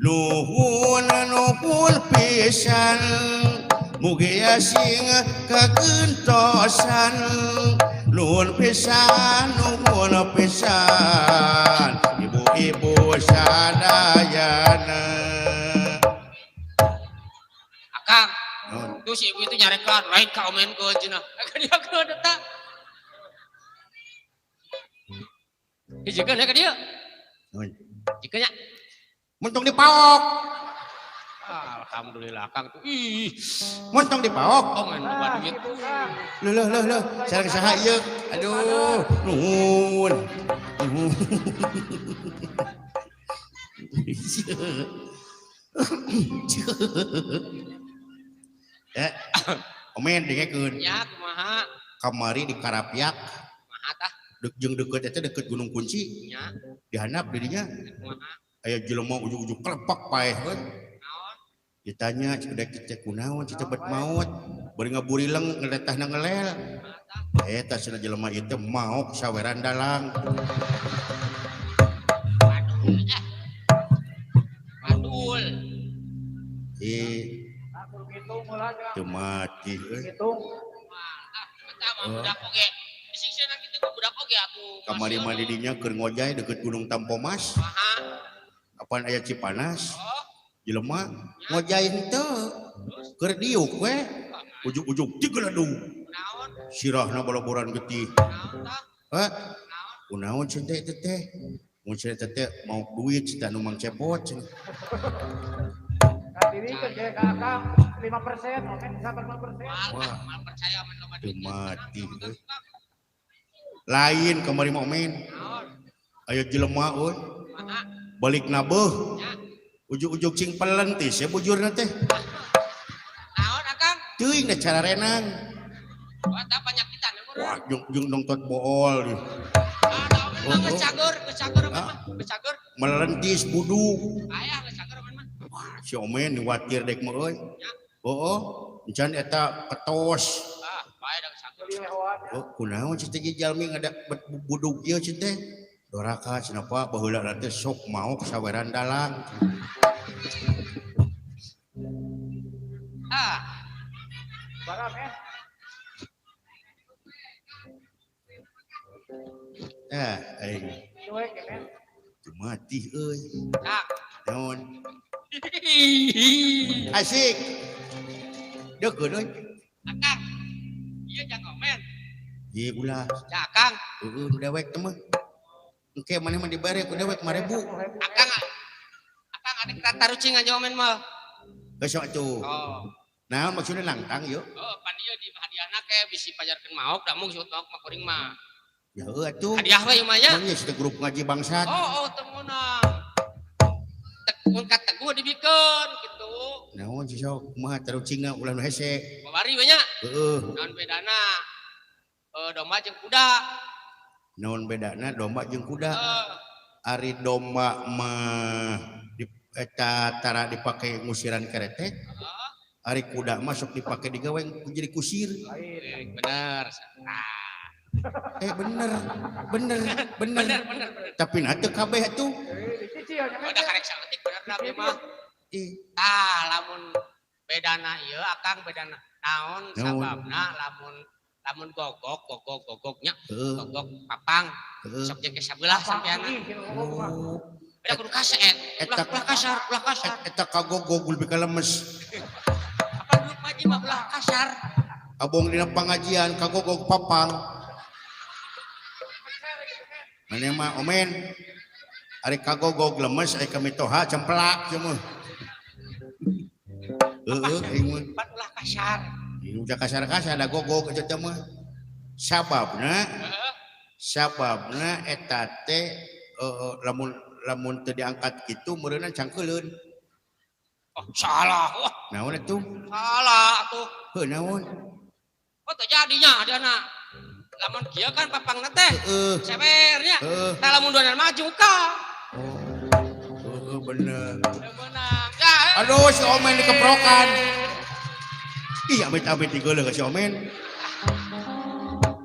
Nuhun nuhun pisan. Mugi sing kagentosan. Nuhun pisan nuhun pisan ibu-ibu sadayana. Akang, tuh si ibu itu nyarekan lain ka omen ke cenah. Ka dia ke eta. Hijikeun ka dieu. Hijikeun nya. Muntung dipaok. Alhamdulillah Kang tuh. Ih, muntung dipaok. Oh, main loba duit. Loh loh loh loh, sareng saha ieu? Aduh, nuhun. Nuhun. Omen dengekeun. Ya, kumaha? Kamari di Karapiak. Kumaha tah? Deuk jeung deukeut eta deukeut Gunung Kunci. Nya. Dihandap di dinya. Kumaha? Aya jelema ujug-ujug kelepak paeheun. Ditanya cek cek kunaon cek bet maut bari ngaburileng ngeletahna ngelel eta cenah jelema ieu teh maok saweran dalang. Waduh. Eh. Mati euy. Hitung. Eta mah budak oge. Disingseuna kitu ku budak oge atuh. Kamari mah di dinya keur ngojay deukeut Gunung Tampomas. Apaan aya Cipanas? Jelema ngojay henteu. Keur diuk we. Ujug-ujug tigeladung. Naon? Sirahna balaboran getih. Naon tah? Hah? Kunaon cenah teh teh? Mun cenah teh mau duit cenah nu Mang Cepot cenah. Kadirikeun ke ka Akang 5%, oke sabar 5%. Wah, mal percaya mun loba duit. Mati euy. Lain kamari mah omen. Naon? Aya jelema euy. Balik nabeuh. Ujug-ujug cing pelentis ya bujurna teh. Naon Akang? Teuing da cara renang. Wah, tah panyakitan Wah, jeung nongtot bool. Ah, geus cager, geus cager mah, geus cager. Melentis buduk. Aya geus cager mah. Wah, si Omen watir dek mah euy. Heuh, encan eta ketos. Ah, bae da geus cager. Oh, kunaon cenah teh jalmi ngada buduk ieu cenah teh. Doraka cenah pa baheula teh sok maok saweran dalang. Ah. Barang eh. Eh, aing. Mati euy. Naon? Asik. Deukeun euy. Akang. Ieu jangan komen. Ieu ulah. Ja Akang. Heueuh nu dewek teh mah. Engke maneh mah dibere ku dewek 5.000. Akang. Akang ada tarucing aja omen mah. Geus atuh. Oh. Naon maksudna nangtang ieu? Oh, pan ieu di hadiahna ke bisi pajarkeun maok da mung sebut maok mah kuring mah. Ya heuh atuh. Hadiah we ieu mah nya. Mun ieu grup ngaji bangsat. Oh, oh teu meunang. Mun ka teguh dibikeun kitu. Naon sih sok kumaha tarucingna ulah nu hese. Babari we nya. Heueuh. Naon bedana? Domba jeung kuda. Naon bedana domba jeung kuda? Ari domba mah di eta tara dipake ngusiran keretek. Ari kuda mah sok dipake digawe jadi kusir. Bener. Bener, bener, bener. Bener. Tapi nah teu kabeh atuh. Udah karek saeutik bener da mah. Tah lamun bedana ieu Akang bedana naon sababna lamun lamun gogok gogok gogoknya gogok papang sok jeung ke sabelah sampeanna. Beda kudu kaset. Ulah kasar, ulah kasar. Eta kagogog lebih ka lemes. Apa duit mah mah ulah kasar. Abong dina pangajian kagogog papang. Maneh mah omen ari kagogog lemes ari kamitoha cemplak cuma. Heueuh aing mah. Pan ulah kasar. Ieu udah kasar-kasar da gogog eta mah. Sababna sababna eta teh lamun lamun teu diangkat kitu meureunna cangkeuleun. Oh, salah. Wah. Naon atuh? Salah atuh. Heuh naon? Oh teu jadinya hadiahna. Lamun kieu kan papangna teh. Sebernya. Tah lamun duanan maju ka. Oh. Heueuh bener. Teu meunang. Ya. Aduh si Omen dikeprokan. Ih amit-amit digeuleuh ka si Omen.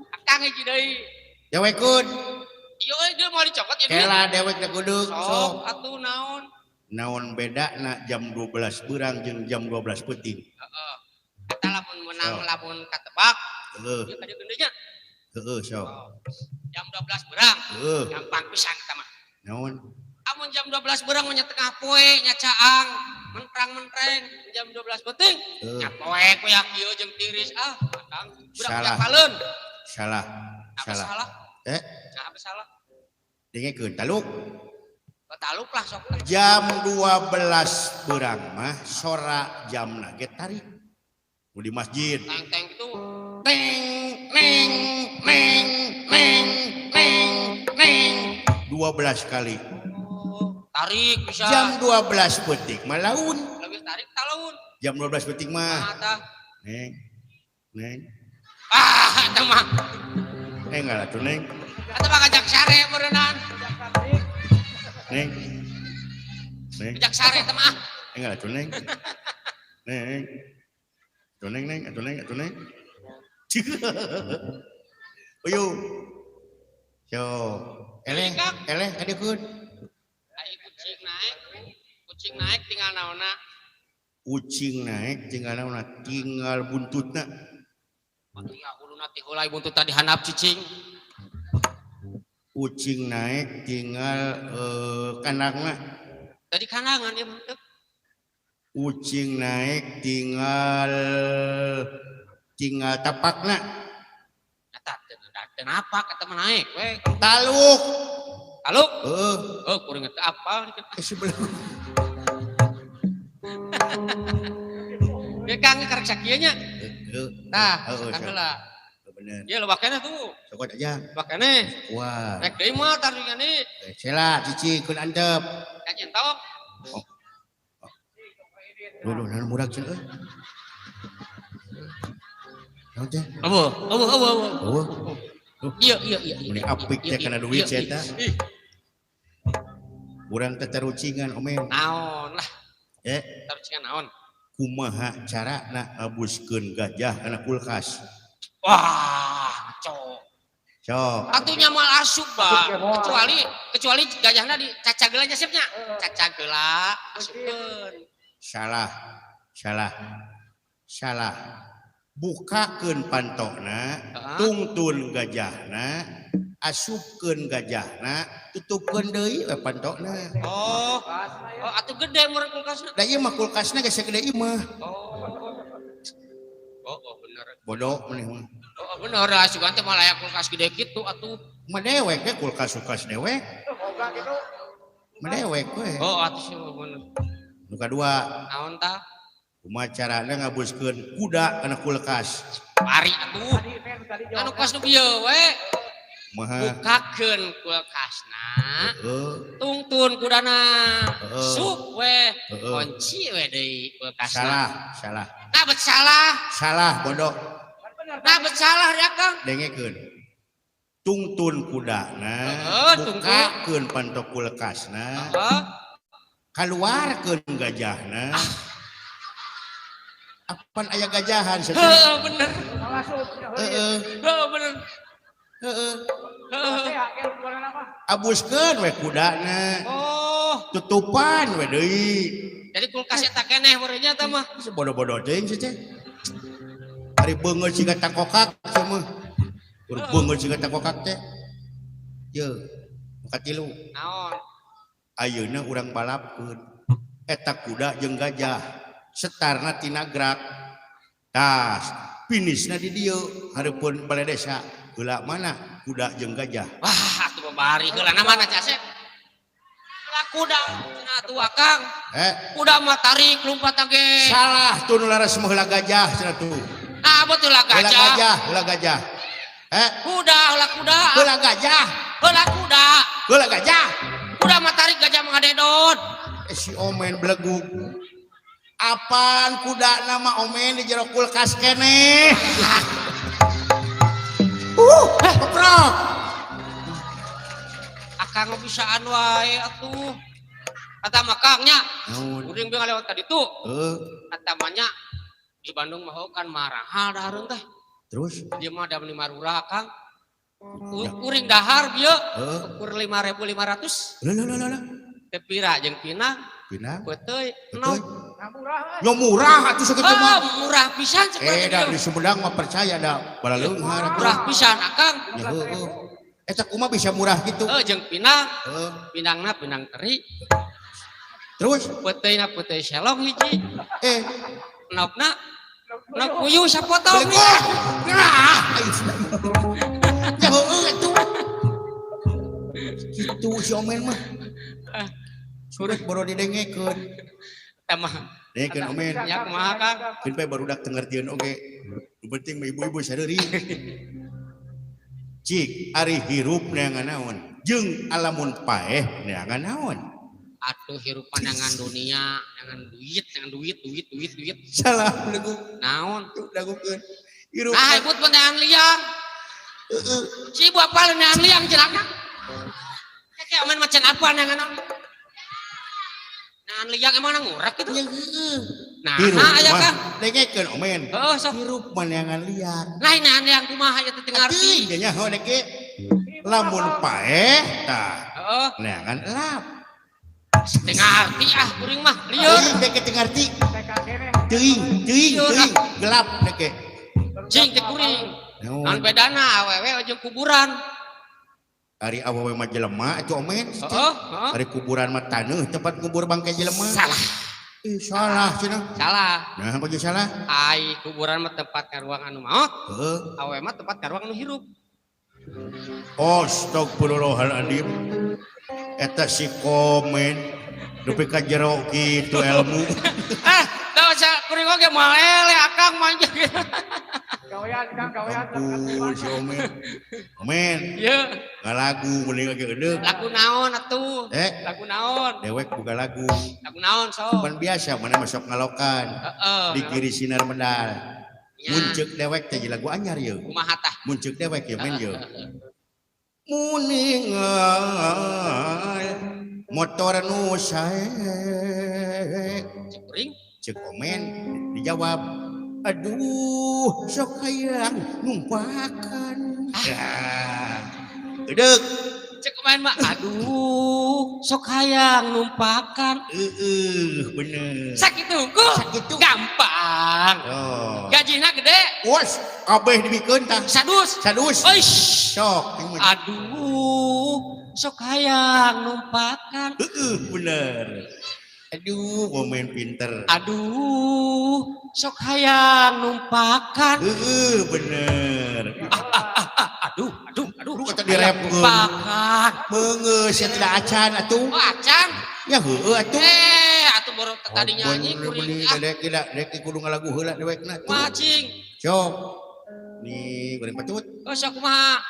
Akang hiji deui. Dewekun. Ieu euy dia mau dicokot ieu. Kela dewek da kudu. Sok atuh naon? Naon bedana jam 12 beurang jeung jam 12 peuting? Heeh. Eta lamun menang lamun katebak. Heeh. Ieu tadi gendeunya. Heeh sok. Jam 12 beurang. Heeh. Gampang pisan eta mah. Naon? Amun jam 12 beurang mah nya tengah poe nya caang, mentrang-mentreng jam 12 peuting. Nya poe kuya kieu jeung tiris ah, Akang. Budak Salah. paleun. Salah. Apa Salah. salah? Eh? Nah, apa salah? Dengekeun taluk. Taluk lah sok. Jam 12 beurang mah sora jamna ge tarik. Mu di masjid. Teng-teng itu. Teng neng neng neng neng neng 12 kali. Oh, tarik bisa. Jam 12 peuting mah laun. Lebih tarik talaun. Jam 12 peuting mah. Tah. Neng. Neng. Ah, eta mah. Enggak lah tuh neng. Eta mah ngajak sare berenang. Neng. Neng. Ngajak sare eta mah. Enggak lah tuh neng. Neng. Tuh neng neng, atuh neng, atuh neng. Uyu. Yo, eleh, eleh kadeukeun. Ai kucing naik tinggal naonna. Ucing naik tinggal naon tinggal buntutna. Tinggal huluna ti heula buntut tadi handap cicing. Ucing naik tinggal kandangna. Tadi kandangan ieu mah teu. Ucing naik tinggal tapakna. Eta teu napak eta mah naik we. Taluk. Taluk? Heeh. Oh, kuring teu apal. Sebelum. Ya Kang karek sakieu nya. Heeh. Tah, kan heula. Bener. Ieu loba keneh tuh. Sokot aja. Loba keneh. Wah. Rek deui mah taringan ieu. Sela cicing keun antep. Ka centok. Oh. Duh, naon murag cenah euy. Naon teh? Eueuh, eueuh, eueuh, eueuh. Iya, iya, iya. Meni apik teh kana duit sia eta. Urang teh tarucingan omen. Naon lah. Tarucingan naon? Kumaha carana ngabuskeun gajah kana kulkas? Wah, cok. Cok. Atunya moal asup, Pak. Kecuali gajahna di cacagela nya sipnya. Cacagela asupkeun. Salah. Salah. Salah. Bukakeun pantokna, tungtun gajahna, asupkeun gajahna, tutupkeun deui we pantokna. Oh. Oh, atuh gede meureun kulkasna. Da ieu mah kulkasna geus sagede ieu mah. Oh. Oh, oh bener. Bodoh maneh mah. Oh, bener asupan teh mah layak kulkas gede kitu atuh. Mah dewek we kulkas-kulkas dewek. Boga kitu. Mah dewek we. Oh, atuh sih bener. Nu kadua. Naon tah? Kumaha carana ngabuskeun kuda kana kulkas? Bari atuh. Anu kos nu bieu we. Kumaha? Bukakeun kulkasna. Tungtun kudana. Sup we. Kunci we deui kulkasna. Salah, salah. Nah, bet salah. Salah bodoh. Nah, bet salah ya Kang. Dengekeun. Tungtun kudana, bukakeun pantok kulkasna. Kaluarkeun gajahna. Apan aya gajahan sia. Heeh, bener. Heeh. Heeh, bener. Heeh. Abuskeun we kudana. Oh, tutupan we deui. Jadi kulkas eta keneh meureunnya teh mah. Bodoh-bodoh teuing sih teh. Ari beungeut siga takokak teh mah. Beungeut siga takokak teh. Ye, nu katilu. Naon? Ayeuna urang balapkeun. Eta kuda jeung gajah. Setarna tina gerak. Tas, finisna di dieu hareupeun balai desa. Heula mana kuda jeung gajah? Wah, atuh babari heulana mana Cak Asep? Heula kuda cenah atuh Akang. Kuda mah tarik lumpat ge. Salah tuh nu laras mah heula gajah cenah tuh. Ah, betul lah Heula gajah. gajah, heula gajah. Kuda, heula kuda. Heula gajah. Heula kuda. Heula gajah. Kuda mah tarik gajah mah ngadedot. Si Omen belegug. Apaan kuda nama Omen di jero kulkas keneh. Keprok. Akang bisaan wae atuh. Kata mah Kang nya. Kuring beung lewat ka ditu. Kata mah nya di Bandung mah kan marahal dahareun teh. Terus? Dia mah da meuni marurah Kang. Kuring dahar bieu. Ukur 5.500. Lah lah lah lah. Teu pira jeung pinang. Pinang. Peuteuy. Enom. Yo murah atuh sakitu mah. Murah pisan seperti Da di Sumedang mah percaya da balaleunghar. Murah pisan Akang. Ya heueuh. Eta kumaha bisa murah gitu? Jeung pinang. Pinangna pinang teri. Terus peuteuy-na peuteuy selong hiji. Enopna enop puyuh sapotong. Nah, ya heueuh atuh. Kitu si Omen mah. Surat baru didengekeun. Eta mah. Dengekeun Omen. Ya kumaha Kang? Keun bae barudak teu ngartieun oge. Nu penting mah ibu-ibu sadeuri. Cik ari hirup neangan naon? Jeung alamun paeh neangan naon? Atuh hirup pandangan dunia, neangan duit, neangan duit, duit, duit, duit. Salah lagu. Naon? Lagukeun. Hirup. Nah, ibut neangan liang. Heeh. Si ibu apal neangan liang cenah. Kayak omen macan apa neangan naon? Neangan liang emang ngurek gitu. Ya heeh. Nah, hirup aya Kang. Dengekeun omen. Heeh, sok. Hirup mah neangan liang. Lain neangan liang kumaha ieu teh teu ngarti. Atuh nya nyaho deke. Lamun paeh tah. Heeh. Neangan elap. Teu ngarti ah kuring mah lieur. Teuing dek teu ngarti. Teuing, teuing, teuing gelap dek. Cing teh kuring. Naon bedana awewe jeung kuburan? Ari awewe mah jelema atuh omen. Heeh, heeh. Ari kuburan mah taneuh tempat kubur bangke jelema. Salah. Ih, salah cenah. Salah. Nah, apa jeung salah? Ai kuburan mah tempat ngaruang anu maot. Heeh. Awewe mah tempat ngaruang anu hirup. Astagfirullahaladzim. Eta si komen nepi ka jero kitu ilmu. Ah, da kuring oge moal eleh akang mah. Gawean Kang, gawean. Ampun si Omen. Omen. Ieu. Ngalagu mending lagi edeuk. Lagu naon atuh? Eh? Lagu naon? Dewek boga lagu. Lagu naon sok? Pan biasa mana masuk ngalokan. Heeh. Di kiri sinar medal. Muncek dewek teh lagu anyar yeuh. Kumaha tah? Muncek dewek ye men yeuh. Muningal motor nu sae. Cek kuring? Cek Omen dijawab. Aduh, sok hayang numpakan. Ah. Edeuk. Cek Omen mah aduh, sok hayang numpakan. Heeh, bener. Sakitu hungkul. Sakitu. Gampang. Oh. Gajina gede. Wos, kabeh dibikeun tah. Sadus. Sadus. Oish. Sok. Aduh, sok hayang numpakan. Heeh, bener. Aduh, Omen pinter. Aduh, sok hayang numpakan. Heeh, bener. Aduh, aduh, aduh. Lu kata direpkeun. Numpakan. Beungeus sia tidak acan atuh. Oh, acan. Ya heueuh atuh. Eh, atuh baru tadi nyanyi kuring. Dek tidak, dek kudu ngalagu heula dewekna tuh. Macing. Sok. Nih, goreng patut. Oh, sok kumaha?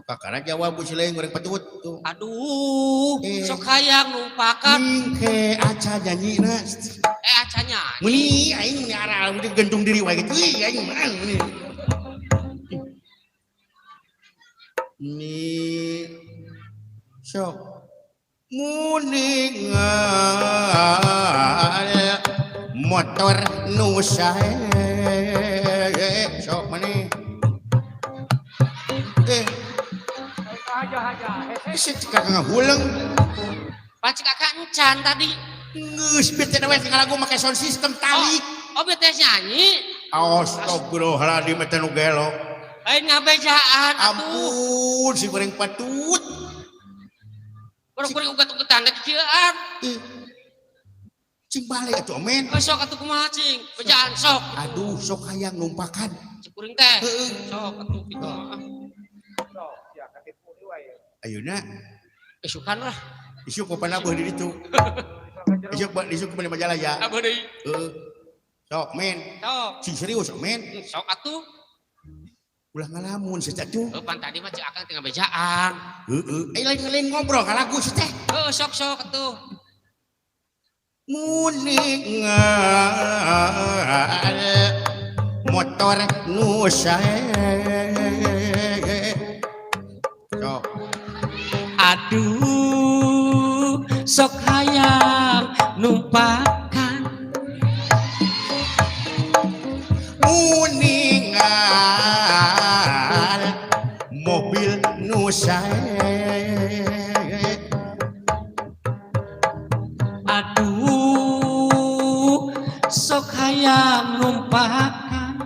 Kakara jawab ku si lain goreng patut tuh. Aduh, sok hayang numpakan. Ningke aca nyanyina. Eh, aca nyanyi. Meuni aing meuni aral meuni gantung diri wae kitu. Ih, aing mah meuni. Ni sok muningal motor nu sae. Sok maneh. Eh. Bisa cek kakak ngahuleng. Pacik kakak encan tadi. Ngeus bieu teh we ngalagu make sound system tarik. Oh, bieu teh nyanyi. Astagfirullahaladzim teh nu gelo. Lain ngabejaan atuh. Ampun si goreng patut. Baru kuring ugat-ugetan da kieuan. Cing balik atuh Omen. Oh, sok atuh kumaha cing? Bejaan sok. Aduh sok hayang numpakan. Cik kuring teh. Heeh. Sok atuh kitu mah. Ayeuna isukan lah. Isuk kapan abeuh di ditu. Isuk isuk ke Majalaya. Abeuh deui. Heeh. Sok men. Sok. Cing serius sok men. Sok atuh. Ulah ngalamun sia atuh. Heuh pan tadi mah cek akang teh ngabejaan. Heeh. Eh lain ngobrol ka lagu sia teh. Heuh sok sok atuh. Muningal motor nu sae. Sok. Aduh, sok hayang numpakan. Muningal mobil nu sae. Aduh, sok hayang numpakan.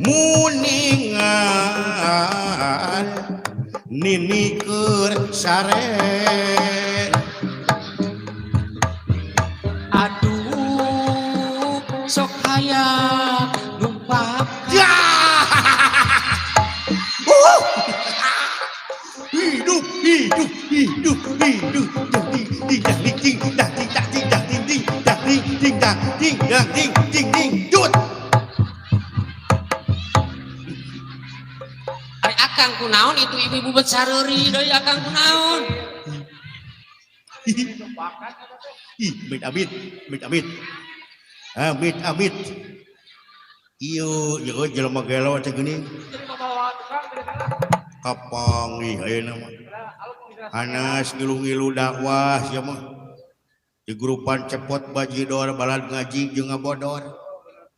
Muningal nini keur sare. Aduh, sok hayang numpakan. Ya! Hidup, hidup, hidup, hidup, ding ding ding ding ding ding ding ding ding ding ding ding ding ding ding dut. Ari akang kunaon itu ibu-ibu bet sareuri deui akang kunaon. Ih, amit amit, amit amit. Amit amit. Iyo, ieu jelema gelo teh geuning. Kapanggih ayeuna mah. Anas ngilu-ngilu dakwah sia mah. Di grupan cepot bajidor balad ngaji jeung ngabodor.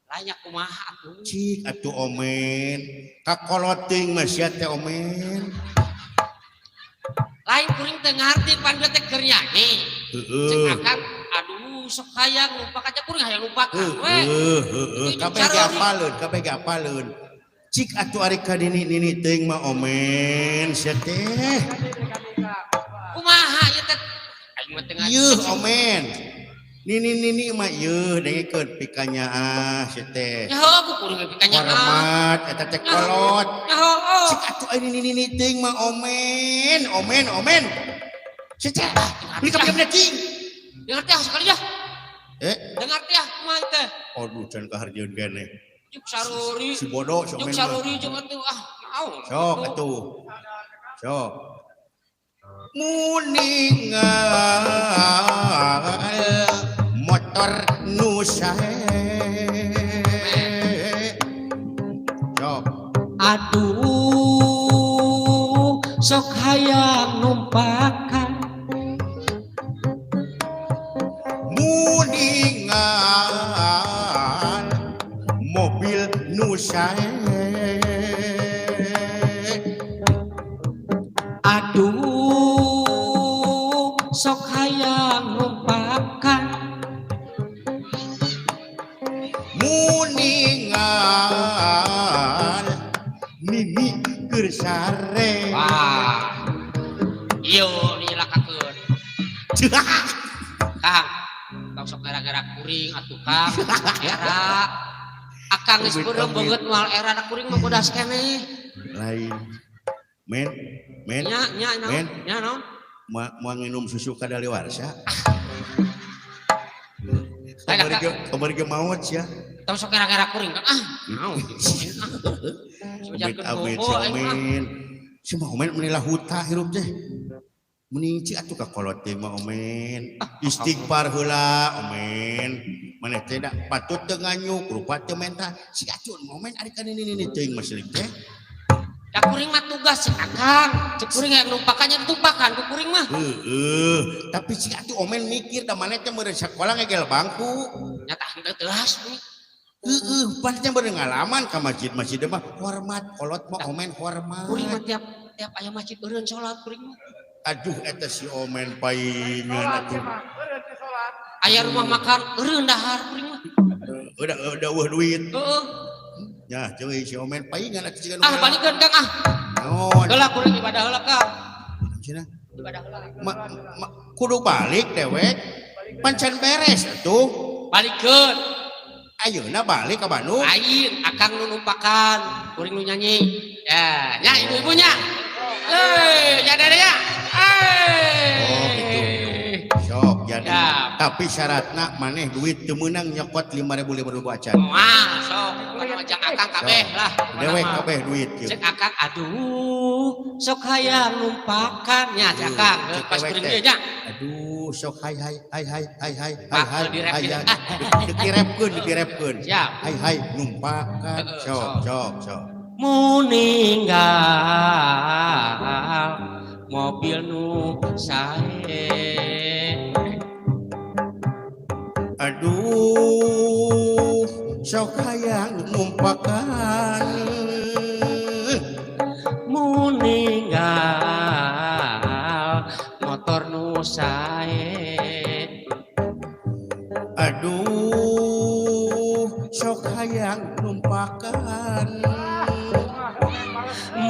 Lainnya kumaha atuh. Cik atuh omen. Kakoloting mah sia teh omen. Lain kuring teu ngarti pan teh keur nyanyi. Heeh. Cek akang aduh sok hayang numpak aja kuring hayang numpakan we. Heeh, heeh, kabeh ge apaleun, kabeh ge apaleun. Cik atuh ari ka nini-nini teuing mah omen sia teh. Kumaha ieu teh? Aing mah teu ngarti. Yeuh omen. Nini-nini mah yeuh dengekeun pikanyaah sia teh. Nyaho aku kuring ge pikanyaah. Hormat eta teh kolot. Nyaho. Cik atuh ari nini-nini teuing mah omen, omen, omen. Sia teh. Beli kabeh kabeh cing. Dengar teh sekali ya. Eh, Dengar teh kumaha teh. Aduh can kaharjeun keneh. Juk saruri. Si bodoh si Juk omen mah. saruri jeung atuh ah naon. Sok atuh. Sok. Muningal motor nu sae. Sok. Aduh sok hayang numpakan. Muningal mobil nu sae. Aduh sok hayang numpakan. Muningal nini keur sare. Wah. Ieu nilakakeun. Kang, tong sok gara-gara kuring atuh Kang. Era. Akang geus beureum beungeut moal era da kuring mah bodas keneh. Lain. Men, men. Nya, nya naon? Men. Nya naon? Moal nginum susu kadaliwarsa. Lain, Kamari ge maot sia. Tong sok gara-gara kuring Kang. Ah, naon gitu. Amit amit si omen. Si mah omen meni lahuta hirup teh. Mending cik atuh ka kolot teh mah omen. Istighfar heula omen. Maneh teh da patut teu nganyuk, rupa teu menta. Si atuh omen ari ka nini-nini teuing mah silik teh. Da kuring mah tugas cek akang. Cek kuring hayang numpakannya ditumpakan ku kuring mah. Heeh, tapi si atuh omen mikir da maneh teh meureun sakola ngegel bangku. Nya tah henteu teuas kuring. Heeh, pan teh meureun ngalaman ka masjid-masjid mah hormat, kolot mah omen hormat. Kuring mah tiap aya masjid eureun salat kuring mah. Aduh eta si omen paingan atuh. Aya rumah makan eureun dahar kuring mah. Udah eueuh duit. Heeh. Ya, cuy si omen paingan atuh siga nu. Ah balikeun Kang ah. Naon? Heula kuring ibadah heula Kang. Cenah. Ibadah heula. Kudu balik dewek. Pancan beres atuh. Balikeun. Ayeuna balik ka Bandung. Lain akang nu numpakan, kuring nu nyanyi. Ya, nya ibu-ibunya. Eh, ya dede ya. Eh. Oh gitu. Sok jadi. Ya. Tapi syaratna maneh duit teu meunang nyokot 5.000 acan. Wah, sok bukan majang akang kabeh lah. Dewek kabeh duit kieu. Cek akang aduh, sok hayang numpakan nya cek akang. Cek Pas dewek kuring teh. ieu nya. Aduh, sok hai hai hai hai hai hai Pak, hai direpkeun. hai. Dikirepkeun, dikirepkeun. Siap. Hai hai numpakan. Sok sok sok. Muninggal mobil nu sae. Aduh, sok hayang numpakan. Muninggal motor nu sae. Aduh, sok hayang numpakan.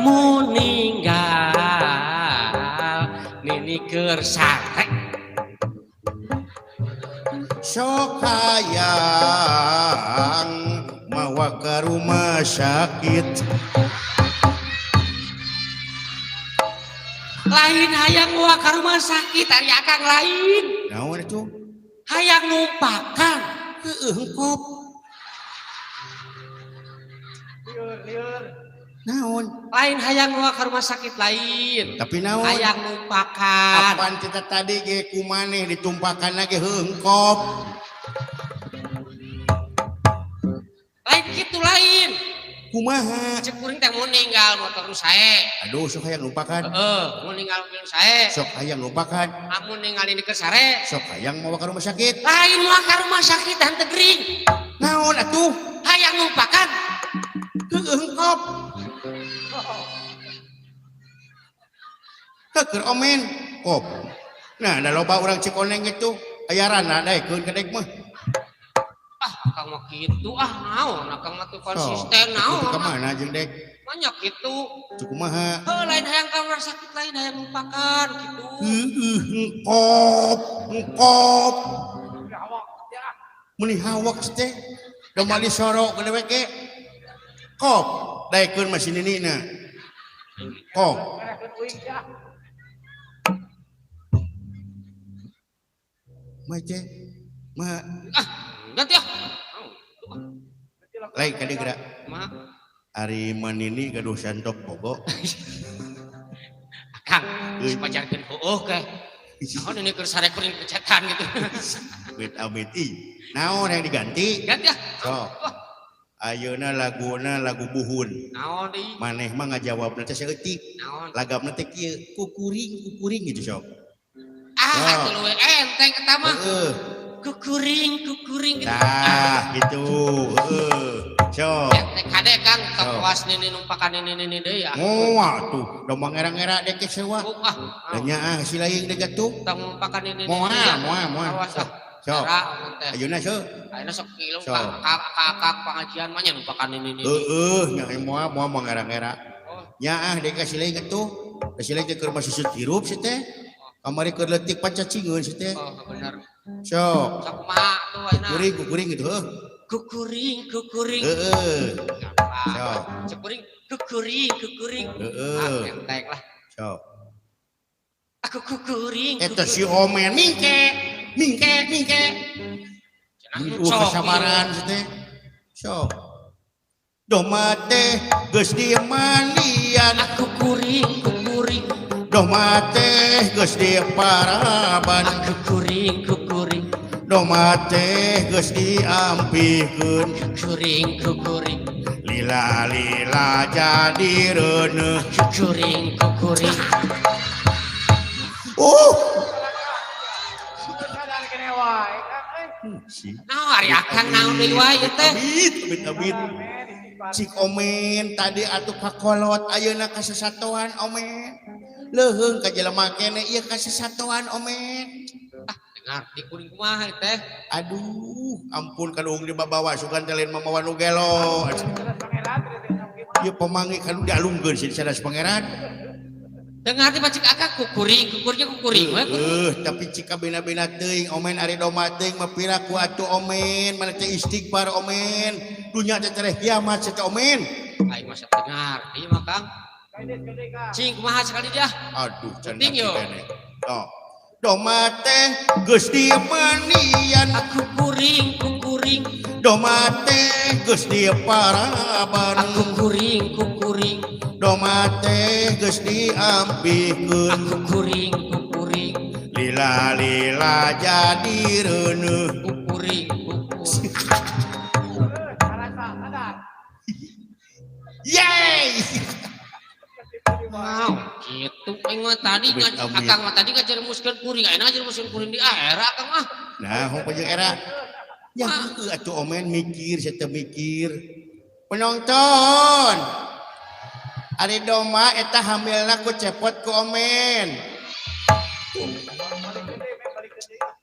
Muninggal nini keur sare. Sok hayang mawa ka rumah sakit. Lain hayang mawa ka rumah sakit ari akang lain. Naon atuh? Hayang numpakan. Heueuh hengkop. Lieur, lieur. Naon? Lain hayang mawa ka rumah sakit lain. Tapi naon? Hayang numpakan. Apan kita tadi ge kumaneh ditumpakan ge hengkop. Lain kitu lain. Kumaha? Cek kuring teh mun ninggal motor nu sae. Aduh sok hayang numpakan. Heeh, mun ninggal mobil nu sae. Sok hayang numpakan. Amun ninggal ini keur sare. Sok hayang mawa ka rumah sakit. Lain mawa ka rumah sakit henteu gering. Naon atuh? Hayang numpakan. Heueuh hengkop. Keur omen kop. Nah, da loba urang Cikoneng gitu aya rana daekeun ka dek mah. Ah, akang mah kitu ah naon akang mah tuh konsisten naon. Ka mana jeung dek? Banyak gitu. Kumaha? Heuh lain hayang ka sakit lain hayang numpakan gitu. Heueuh engkop, engkop. Meuni hawak teh. Domba disorok ke dewek ge. Kop, daekeun mah si ninina. Kop. Mah teh. Mah ah, ganti ah. Lain ka dieu geura. Mah Ari manini gaduh santok bogo. Akang, sepajarkeun heueuh ke. Naon ini keur sarek kuring pecetan gitu. Amit amit ih. Naon yang diganti? Ganti ah. Sok. Ayeuna laguna lagu buhun. Naon deui? Maneh mah ngajawabna teh saeutik. Naon? Lagapna teh kieu, kukuring kukuring gitu sok. Ah, atuh leuwih enteng eta mah. Heeh. Kukuring kukuring gitu. Tah, gitu. Heeh. Sok. Teh kade Kang, tong puas nini numpakan nini nini deui ah. Moal tuh, domba ngera-ngera dek teh sewa. Ah. Da nyaah si laing deui atuh. Tong numpakan nini nini. Moal, moal, moal. Awas ah. Sok. Ayeuna sok. Ayeuna sok kilu ka ka pengajian mah nya numpakan nini nini. Heeuh, nya moal moal mah ngera-ngera. Nyaah deui ka si laing atuh. Da si laing teh keur susut hirup si teh. Kamari keur leutik pancacingeun si teh. Oh, bener. Sok. Sok kumaha tuh ayeuna? Kukuring kukuring gitu heuh. Kukuring kukuring. Heeh. Sok. Kukuring kukuring kukuring. Heeh. Enteng lah. Sok. Aku kukuring. Eta si omen mingke. Mingke mingke. Kesabaran si teh. Sok. Domba teh geus dimandian. Aku kuring kukuring. Domba teh geus diparaban. Aku kuring kukuring. Domba teh geus diampihkeun. Kuring kukuring. Lila-lila jadi reuneuh. Kukuring kukuring. Oh. Nah, ari akang naon deui wae ieu teh. Amit amit amit. Cik omen tadi atuh kakolot ayeuna kasasatoan omen. Leuheung ka jelema kene ieu kasasatoan omen. Ah, ngarti kuring kumaha teh. Aduh, ampun kaduhung dibabawa sugan teh lain mamawa nu gelo. Ieu pemangi kanu dialungkeun si sadas pangeran. Teu ngarti mah cik akang kukuring, kukuringnya kukuring we. Tapi cik kabina-bina teuing omen ari domba teuing mah piraku atuh omen, mana teh istighfar omen. Dunya teh tereh kiamat teh omen. Aing mah teu ngarti mah Kang. Cing kumaha sekali dia? Aduh, can ngerti keneh. Oh. Domba teh geus dimandian. Aku kuring kukuring. Domba teh geus diparaban. Aku kuring kukuring. Domba teh geus diampihkeun. Aku kuring kukuring. Lila-lila jadi reuneuh. Kukuring kukuring. Yeay. Wow, gitu. Aing mah tadi akang mah tadi ngajerumuskeun kuring, ayeuna ngajerumuskeun kuring di era akang mah. Nah, hong jeung era. Ya heueuh atuh omen mikir, saya teu mikir. Penonton. Ari domba eta hamilna ku cepot ku omen.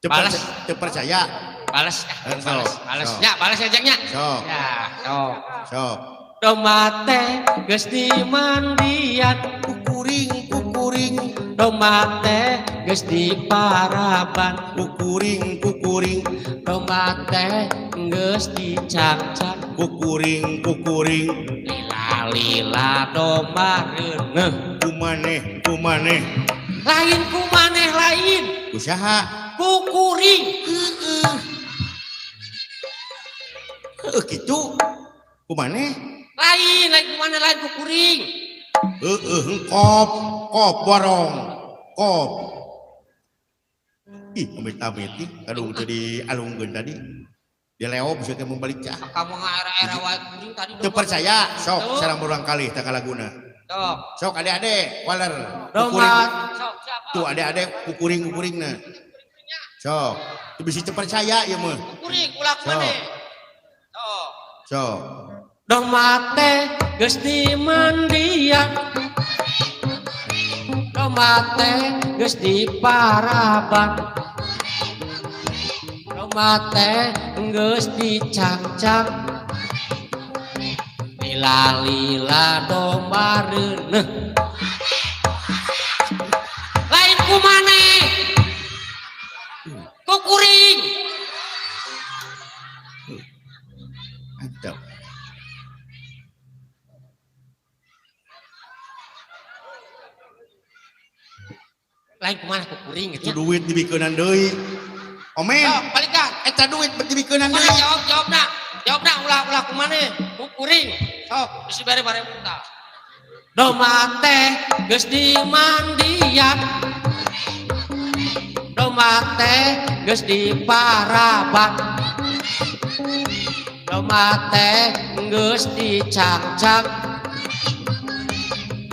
Balas. Teu percaya. Balas, balas, balas. Ya, balas ajaknya. Sok. Ya, sok. Sok. Domba teh geus dimandian. Kukuring kukuring. Domba teh geus diparaban. Kukuring kukuring. Domba teh geus dicangcang. Kukuring kukuring. Lila-lila domba reuneuh. Kumaneh kumaneh. Lain kumaneh lain. Usaha. Kukuring. Heeh. Heueuh kitu. Kumaneh? Lain, lain kumaneh lain kukuring. Heeh, kop, kop borong, kop. Ih, amit-amit ih, kadung teu dialungkeun tadi. Dileop bisa ke membalik cah. Kamu ngaera-era wae kuring tadi. Teu percaya, sok sareng urang kalih teh kalaguna. Sok. Sok ade-ade, waler. Kukuring. Sok, siap. Tuh ade-ade kukuring-kukuringna. Sok, teu bisi teu percaya ieu mah. Kukuring ulah kumaneh. Sok. Sok. Domba teh geus dimandian. Domba teh geus diparaban. Domba teh geus dicangcang. Lila-lila domba reuneuh. Lain ku maneh. Ku kuring. Mantap. Lain kumaha ku kuring itu duit dibikeunan deui. Omen. Sok balikan. Eta duit dibikeunan deui. Jawab jawabna. Jawabna ulah-ulah kumaha ku kuring. Sok bisi bare bare muta. Domba teh geus dimandian. Domba teh geus diparaban. Domba teh geus dicangcang.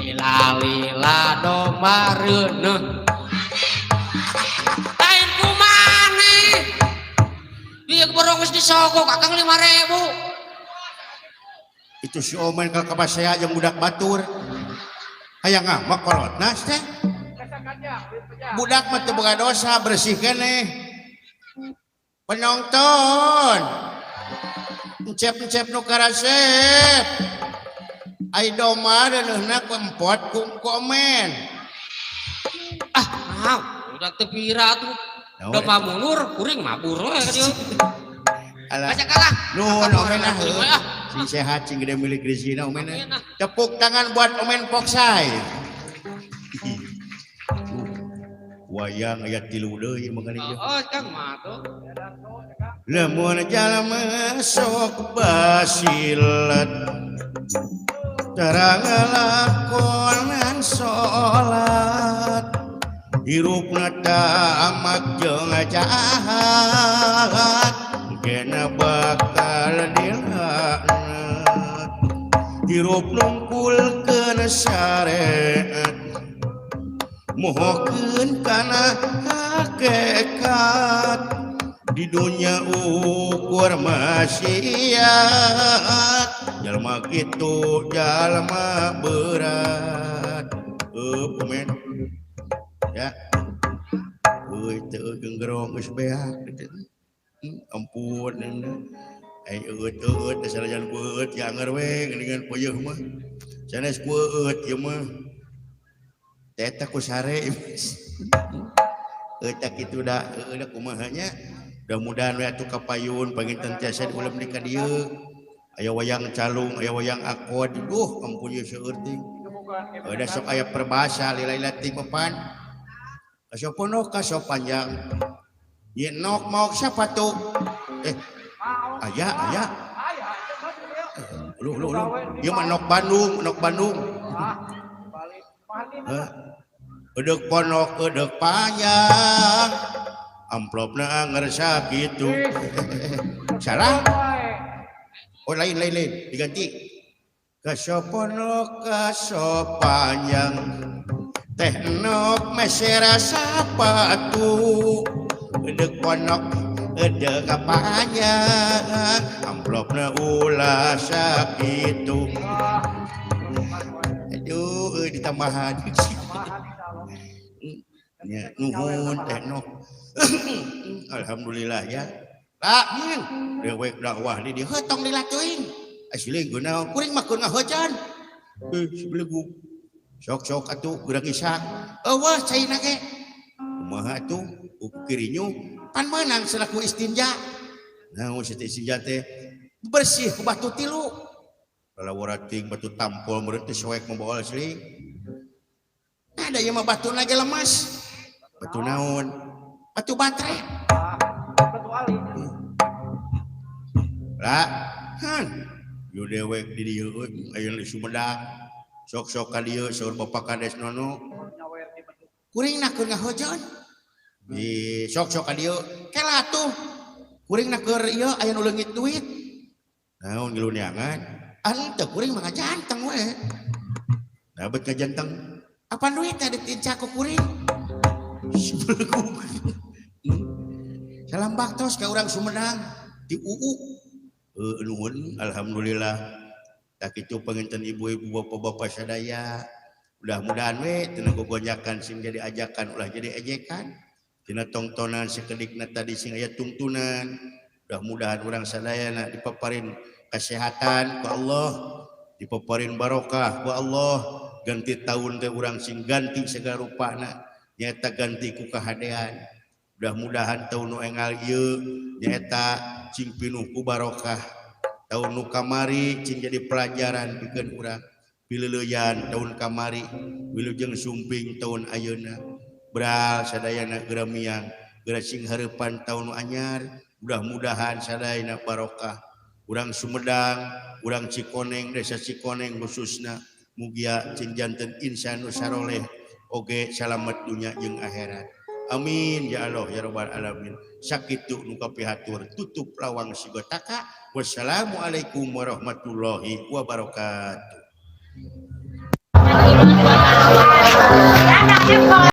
Lila-lila domba reuneuh. Lain ku maneh. Ieu borong geus disogok akang 5.000. Itu si Omen ka kabasea jeung budak batur. Hayang ah mah kolotna teh. Budak mah teu boga dosa bersih keneh. Penonton. Encep-encep nu karasep. Ai domba reuneuhna ku empot ku Omen. Ah, naon? Budak teu pira tuh. Domba mundur, kuring mabur we ka dieu. Alah. Baca kalah. Nuhun Omen ah. Ah. Sing sehat sing gede milik rezekina Omen. Amin, ah. Tepuk tangan buat Omen Poksai. Wayang aya 3 deui mangkana ieu. Oh, Kang mah tuh. Lamun jalma sok basilat cara ngalakonan salat hirupna tamak jeung jahat kena bakal dilaknat hirup nungkulkeun syariat mohokeun kana hakikat di dunia ukur maksiat jalma kitu jalma berat. Komen ya euy teu genggerong geus beak ampun ai eueut-eueut dasar jalan ku eueut ya anger we geuningan peuyeum mah sanes ku eueut ieu mah teh eta ku sare eta kitu da eueuh kumaha nya. Mudah-mudahan we atuh kapayun panginten tiasa diulem di ka dieu. Aya wayang calung, aya wayang akod. Duh, ampun ieu seueur ting. Ada sok aya perbasa lila-lila ting papan. Kaso ponok kaso panjang. Ye nok maok sapatu. Aya aya. Lu lu lu. Ieu mah nok Bandung, nok Bandung. Edeuk ponok edeuk panjang. Amplopna anger sakitu. Salah? Oh lain lain lain diganti. Kasopono kaso panjang teh nok mesera sapatu edeuk ponok edeuk panjang amplopna ulah sakitu. Aduh euy ditambahan. Ya, nuhun teh nok. Alhamdulillah ya. Lah, dewek dakwah di dieu tong dilatuing. Asli geunaon kuring mah keur ngahojan. Sebelegu. Sok-sok atuh geurang isak. Eueuh caina ge. Kumaha atuh kirinyu pan meunang selaku istinja. Naon si istinja teh bersih ku batu tilu. Lalawarating batu tampol meureun teh soek mabaol asli. Ada ieu mah batuna ge lemas. Batu naon? Batu baterai. Batu ali. Lah, han. Yu dewek di dieu euy, aya di Sumedang. Sok-sok ka dieu saur Bapak Kades Nono. Kuringna keur ngahojon. Di sok-sok ka dieu, kela atuh. Kuringna keur ieu aya nu leungit duit. Naon ngilu neangan? Ante kuring mah ngajanteng we. Nah bet ngajanteng. Apa duitna ditincak ku kuring? Salam baktos ka urang Sumedang di UU. Nuhun alhamdulillah. Tak kitu panginten ibu-ibu bapak-bapak sadaya. Mudah-mudahan we tina gogonjakan sing jadi ajakan ulah jadi ejekan. Tina tongtonan sakedikna tadi sing aya tungtunan. Mudah-mudahan urang sadayana dipaparin kesehatan ku Allah, dipaparin barokah ku Allah. Ganti tahun teh urang sing ganti segala rupana, nyaeta ganti ku kahadean. Mudah-mudahan tahun nu enggal ieu nyaeta cing pinuh ku barokah. Tahun nu kamari cing jadi pelajaran pikeun urang. Pileuleyan tahun kamari, wilujeng sumping tahun ayeuna. Bral sadayana geura miang, geura sing hareupan tahun nu anyar. Mudah-mudahan sadayana barokah. Urang Sumedang, urang Cikoneng, desa Cikoneng khususna mugia cing janten insan nu saroleh oge salamet dunya jeung akhirat. Amin ya Allah ya rabbal alamin. Sakitu nu kapihatur, tutup lawang sigotaka. Wassalamualaikum warahmatullahi wabarakatuh.